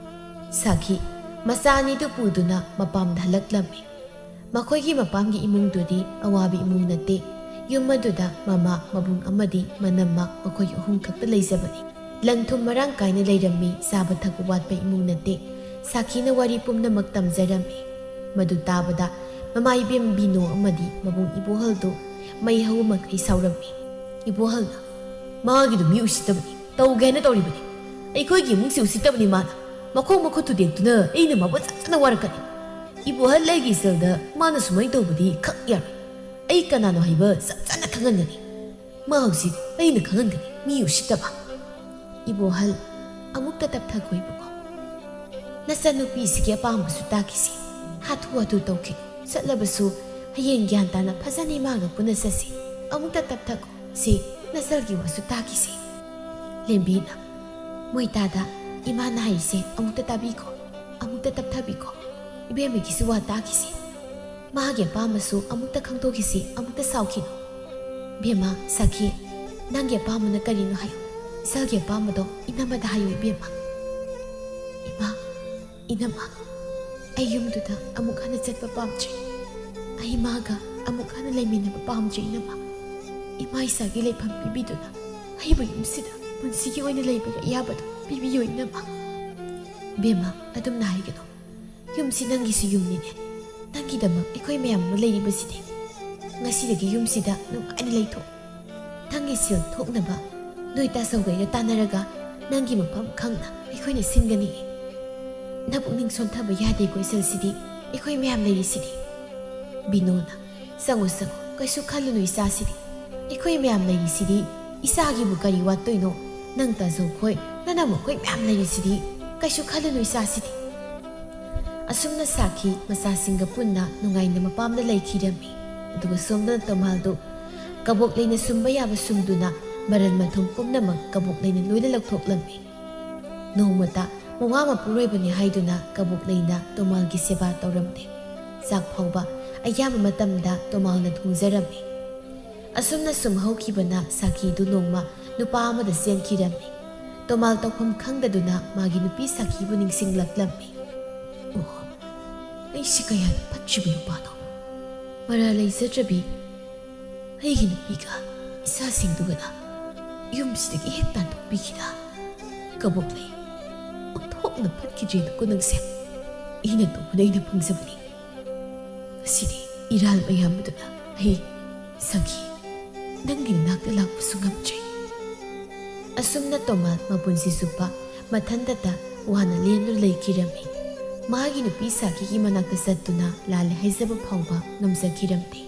ꯁꯥꯈꯤ ꯃꯆꯥ ꯑꯅꯤꯗꯨ ꯄꯨꯗꯨꯅ ꯃꯄꯥꯝꯗ ꯍꯜꯂꯛꯂꯝꯃꯤ꯫ ꯃꯈꯣꯏꯒꯤ ꯃꯄꯥꯝꯒꯤ ꯏꯃꯨꯡꯗꯨꯗꯤ ꯑꯋꯥꯕ ꯏꯃꯨꯡ ꯅꯠꯇꯦ꯫ ꯌꯨꯝ ꯑꯗꯨꯗ ꯃꯃꯥ, ꯃꯕꯨꯡ ꯑꯃꯗꯤ ꯃꯅꯝꯃ ꯃꯈꯣꯏ ꯑꯍꯨꯝ ꯈꯛꯇ ꯂꯩꯖꯕꯅꯤ꯫ ꯂꯟ ꯊꯨꯝ ꯃꯔꯥꯡ ꯀꯥꯏꯅ ꯂꯩꯔꯝꯃꯤ, ꯆꯥꯕ ꯊꯛꯄ ꯋꯥꯠꯄ ꯏꯃꯨꯡ ꯅꯠꯇꯦ꯫ ꯁꯥꯈꯤꯅ ꯋꯥꯔꯤ ꯄꯨꯝꯅꯃꯛ ꯇꯝꯖꯔꯝꯃꯤ꯫ ꯃꯗꯨ ꯇꯥꯕꯗ ꯃꯃꯥ ꯏꯕꯦꯝ ꯕꯤꯅꯣ ꯑꯃꯗꯤ ꯃꯕꯨꯡ ꯏꯕꯣꯍꯜꯗꯨ ꯃꯩ ꯍꯧꯕ ꯃꯈꯩ ꯁꯥꯎꯔꯝꯃꯤ꯫ ꯏꯕꯣꯍꯜꯅ, "ꯃꯥꯒꯤꯗꯨ ꯃꯤ ꯎꯁꯤꯠꯇꯕꯅꯤ, ꯇꯧꯒꯦ ꯍꯥꯏꯅ ꯇꯧꯔꯤꯕꯅꯤ꯫ ꯑꯩꯈꯣꯏꯒꯤ ꯏꯃꯨꯡꯁꯤ ꯎꯁꯤꯠꯇꯕꯅꯤ ꯃꯥꯅ꯫ ꯃꯈꯣꯡ ꯃꯈꯨꯠ ꯊꯨꯗꯦꯛꯇꯨꯅ ꯑꯩꯅ ꯃꯥꯕꯨ ꯆꯞ ꯆꯥꯅ ꯋꯥꯔꯛꯀꯅꯤ꯫ ꯏꯕꯣꯍꯜ ꯑꯩꯒꯤ ꯏꯆꯜꯗ ꯃꯥꯅ ꯁꯨꯃꯥꯏꯅ ꯇꯧꯕꯗꯤ ꯈꯛ ꯌꯥꯔꯣꯏ꯫ ꯑꯩ ꯀꯅꯥꯅꯣ ꯍꯥꯏꯕ ꯆꯞ ꯆꯥꯅ ꯈꯪꯍꯟꯒꯅꯤ꯫ ꯃꯥ ꯍꯧꯖꯤꯛ ꯑꯩꯅ ꯈꯪꯍꯟꯒꯅꯤ ꯃꯤ ꯎꯁꯤꯠꯇꯕ꯫" ꯏꯕꯣꯍꯜ, ꯑꯃꯨꯛꯇ ꯇꯞꯊꯈꯣ ꯏꯕꯨꯡꯉꯣ꯫ ꯅꯆꯟꯅꯨꯄꯤꯁꯤꯒꯤ ꯑꯄꯥꯝꯕꯁꯨ ꯇꯥꯈꯤꯁꯤ꯫ ꯍꯥꯊꯨ ꯍꯥꯊꯨ ꯇꯧꯈꯤ꯫ ꯆꯠꯂꯕꯁꯨ ꯍꯌꯦꯡ ꯒ꯭ꯌꯥꯟ ꯇꯥꯅ ꯐꯖꯅ ꯏꯃꯥꯒ ꯄꯨꯟꯅ ꯆꯠꯁꯤ꯫ ꯑꯃꯨꯛꯇ ꯇꯞꯊꯈꯣ꯫ ꯁꯤ ꯅꯆꯜꯒꯤ ꯋꯥꯁꯨ ꯇꯥꯈꯤꯁꯤ꯫ ꯂꯦꯝꯕꯤꯅ, ꯃꯣꯏꯇꯥꯗ, ꯏꯃꯥꯅ ꯍꯥꯏꯔꯤꯁꯦ ꯑꯃꯨꯛꯇ ꯇꯥꯕꯤꯈꯣ, ꯑꯃꯨꯛꯇ ꯇꯞꯊꯕꯤꯈꯣ꯫ ꯏꯕꯦꯝꯃꯒꯤꯁꯨ ꯋꯥ ꯇꯥꯈꯤꯁꯦ꯫ ꯃꯥꯒꯤ ꯑꯄꯥꯝꯕꯁꯨ ꯑꯃꯨꯛꯇ ꯈꯪꯗꯣꯛꯈꯤꯁꯦ, ꯑꯃꯨꯛꯇ ꯁꯥꯎꯈꯤꯅꯨ꯫ ꯏꯕꯦꯝꯃ, ꯁꯥꯈꯤ, ꯅꯪꯒꯤ ꯑꯄꯥꯝꯕꯅ ꯀꯔꯤꯅꯣ ꯍꯥꯏꯌꯨ꯫ ꯏꯆꯥꯒꯤ ꯑꯄꯥꯝꯕꯗꯣ ꯏꯅꯝꯃꯗ ꯍꯥꯏꯌꯨ, ꯏꯕꯦꯝꯃ꯫ ꯏꯃꯥ, ꯏꯅꯝꯃ, ꯑꯩ ꯌꯨꯝꯗꯨꯗ ꯑꯃꯨꯛ ꯍꯟꯅ ꯆꯠꯄ ꯄꯥꯝꯗ꯭ꯔꯦ꯫ ꯑꯩ ꯃꯥꯒ ꯑꯃꯨꯛ ꯍꯟꯅ ꯂꯩꯃꯤꯟꯅꯕ ꯄꯥꯝꯗ꯭ꯔꯦ, ꯏꯅꯝꯃ꯫ ꯏꯃꯥ ꯏꯆꯥꯒꯤ ꯂꯩꯐꯝ ꯄꯤꯕꯤꯗꯨꯅ ꯑꯩꯕꯨ ꯌꯨꯝꯁꯤꯗ ꯄꯨꯟꯁꯤꯒꯤ ꯑꯣꯏꯅ ꯂꯩꯕꯒꯤ ꯑꯌꯥꯕꯗꯣ ꯄꯤꯕꯤꯌꯨ, ꯏꯅꯝꯃ꯫ ꯏꯕꯦꯝꯃ, ꯑꯗꯨꯝꯅ ꯍꯥꯏꯒꯅꯨ꯫ ꯌꯨꯝꯁꯤ ꯅꯪꯒꯤꯁꯨ ꯌꯨꯝꯅꯤꯅꯦ꯫ ꯅꯪꯒꯤꯗꯃꯛ ꯑꯩꯈꯣꯏ ꯃꯌꯥꯝ ꯑꯃ ꯂꯩꯔꯤꯕꯁꯤꯗꯤ꯫ ꯉꯁꯤꯗꯒꯤ ꯌꯨꯝꯁꯤꯗ ꯅꯨꯡꯉꯥꯏꯅ ꯂꯩꯊꯣꯛ꯫ ꯅꯪꯒꯤ ꯁꯦꯜ ꯊꯣꯛꯅꯕ ꯅꯣꯏ ꯇꯥꯆꯧꯒꯩꯒ ꯇꯥꯟꯅꯔꯒ ꯅꯪꯒꯤ ꯃꯐꯝ ꯈꯪꯅ ꯑꯩꯈꯣꯏꯅ ꯁꯤꯟꯒꯅꯤ꯫ ꯅꯄꯨꯛꯅꯤꯡ ꯁꯣꯟꯊꯕ ꯌꯥꯗꯦꯀꯣ, ꯏꯆꯜꯁꯤꯗꯤ꯫ ꯑꯩꯈꯣꯏ ꯃꯌꯥꯝ ꯂꯩꯔꯤꯁꯤꯗꯤ꯫ ꯕꯤꯅꯣꯅ, "ꯆꯪꯉꯣ, ꯆꯪꯉꯣ, ꯀꯩꯁꯨ ꯈꯜꯂꯨꯅꯨ ꯏꯆꯥꯁꯤꯗꯤ꯫ ꯑꯩꯈꯣꯏ ꯃꯌꯥꯝ ꯂꯩꯔꯤꯁꯤꯗꯤ꯫ ꯏꯆꯥꯒꯤꯕꯨ ꯀꯔꯤ ꯋꯥꯠꯇꯣꯏꯅꯣ? ꯅꯪ ꯇꯥꯖꯧꯈꯣꯏ, ꯅꯅꯝꯃꯈꯣꯏ ꯃꯌꯥꯝ ꯂꯩꯔꯤꯁꯤꯗꯤ꯫ ꯀꯩꯁꯨ ꯈꯜꯂꯨꯅꯨ ꯏꯆꯥꯁꯤꯗꯤ꯫" ꯑꯁꯨꯝꯅ ꯁꯥꯈꯤ ꯃꯆꯥꯁꯤꯡꯒ ꯄꯨꯟꯅ ꯅꯨꯡꯉꯥꯏꯅ ꯃꯄꯥꯝꯗ ꯂꯩꯈꯤꯔꯝꯃꯤ꯫ ꯑꯗꯨꯒ ꯁꯣꯝꯗꯅ ꯇꯣꯃꯥꯜꯗꯨ ꯀꯕꯣꯛ ꯂꯩꯅ ꯁꯨꯝꯕ ꯌꯥꯕ ꯁꯨꯝꯗꯨꯅ ꯃꯔꯜ ꯃꯊꯨꯝ ꯄꯨꯝꯅꯃꯛ ꯀꯕꯣꯛ ꯂꯩꯅ ꯂꯣꯏꯅ ꯂꯧꯊꯣꯛꯂꯝꯃꯤ꯫ ꯅꯣꯡꯃꯇ ꯃꯋꯥ ꯃꯄꯨꯔꯣꯏꯕꯅꯤ ꯍꯥꯏꯗꯨꯅ ꯀꯕꯣꯛ ꯂꯩꯅ ꯇꯣꯃꯥꯜꯒꯤ ꯁꯦꯕꯥ ꯇꯧꯔꯝꯗꯦ꯫ ꯆꯥꯛ ꯐꯥꯎꯕ ꯑꯌꯥꯝꯕ ꯃꯇꯝꯗ ꯇꯣꯃꯥꯜꯅ ꯊꯣꯡꯖꯔꯝꯃꯤ꯫ ꯑꯁꯨꯝꯅ ꯁꯨꯝ ꯍꯧꯈꯤꯕꯅ ꯁꯥꯈꯤꯗꯨ ꯅꯣꯡꯃ ꯅꯨꯄꯥ ꯑꯃꯗ ꯆꯦꯟꯈꯤꯔꯝꯃꯤ꯫ ꯇꯣꯃꯥꯜ ꯇꯧꯐꯝ ꯈꯪꯗꯗꯨꯅ ꯃꯥꯒꯤ ꯅꯨꯄꯤ ꯁꯥꯈꯤꯕꯨ ꯅꯤꯡꯁꯤꯡꯂꯛꯂꯝꯃꯤ꯫ "ꯑꯣ, ꯑꯩꯁꯤ ꯀꯌꯥꯗ ꯐꯠꯇ꯭ꯔꯤꯕ ꯅꯨꯄꯥꯅꯣ! ꯃꯔꯥ ꯂꯩꯖꯗ꯭ꯔꯕꯤ ꯑꯩꯒꯤ ꯅꯨꯄꯤꯒ ꯏꯆꯥꯁꯤꯡꯗꯨꯒꯅ ꯌꯨꯝꯁꯤꯗꯒꯤ ꯍꯦꯛ ꯇꯥꯟꯊꯣꯛꯄꯤꯈꯤꯗ꯫ ꯀꯕꯣꯛ ꯂꯩ, ꯑꯣꯟꯊꯣꯛꯅ ꯐꯠꯈꯤꯗ꯭ꯔꯦꯗꯀꯣ ꯅꯪꯁꯦ꯫ ꯑꯩꯅ ꯇꯧꯕꯅ ꯑꯩꯅ ꯐꯪꯖꯕꯅꯤ꯫ ꯉꯁꯤꯗꯤ ꯏꯔꯥꯜ ꯃꯌꯥꯝ ꯑꯗꯨꯅ ꯑꯩ ꯁꯥꯈꯤ ꯅꯪꯒꯤ ꯅꯥꯛꯇ ꯂꯥꯛꯄꯁꯨ ꯉꯝꯗ꯭ꯔꯦ꯫" ꯑꯁꯨꯝꯅ ꯇꯣꯃꯥꯜ ꯃꯄꯨꯟꯁꯤ ꯆꯨꯞꯄ ꯃꯊꯟꯇꯇ ꯋꯥꯅ ꯂꯦꯟꯗꯨꯅ ꯂꯩꯈꯤꯔꯝꯃꯤ꯫ ꯃꯥꯒꯤ ꯅꯨꯄꯤ ꯁꯥꯈꯤꯒꯤ ꯃꯅꯥꯛꯇ ꯆꯠꯇꯨꯅ ꯂꯥꯜꯂꯦ ꯍꯥꯏꯖꯕ ꯐꯥꯎꯕ ꯉꯝꯖꯈꯤꯔꯝꯗꯦ꯫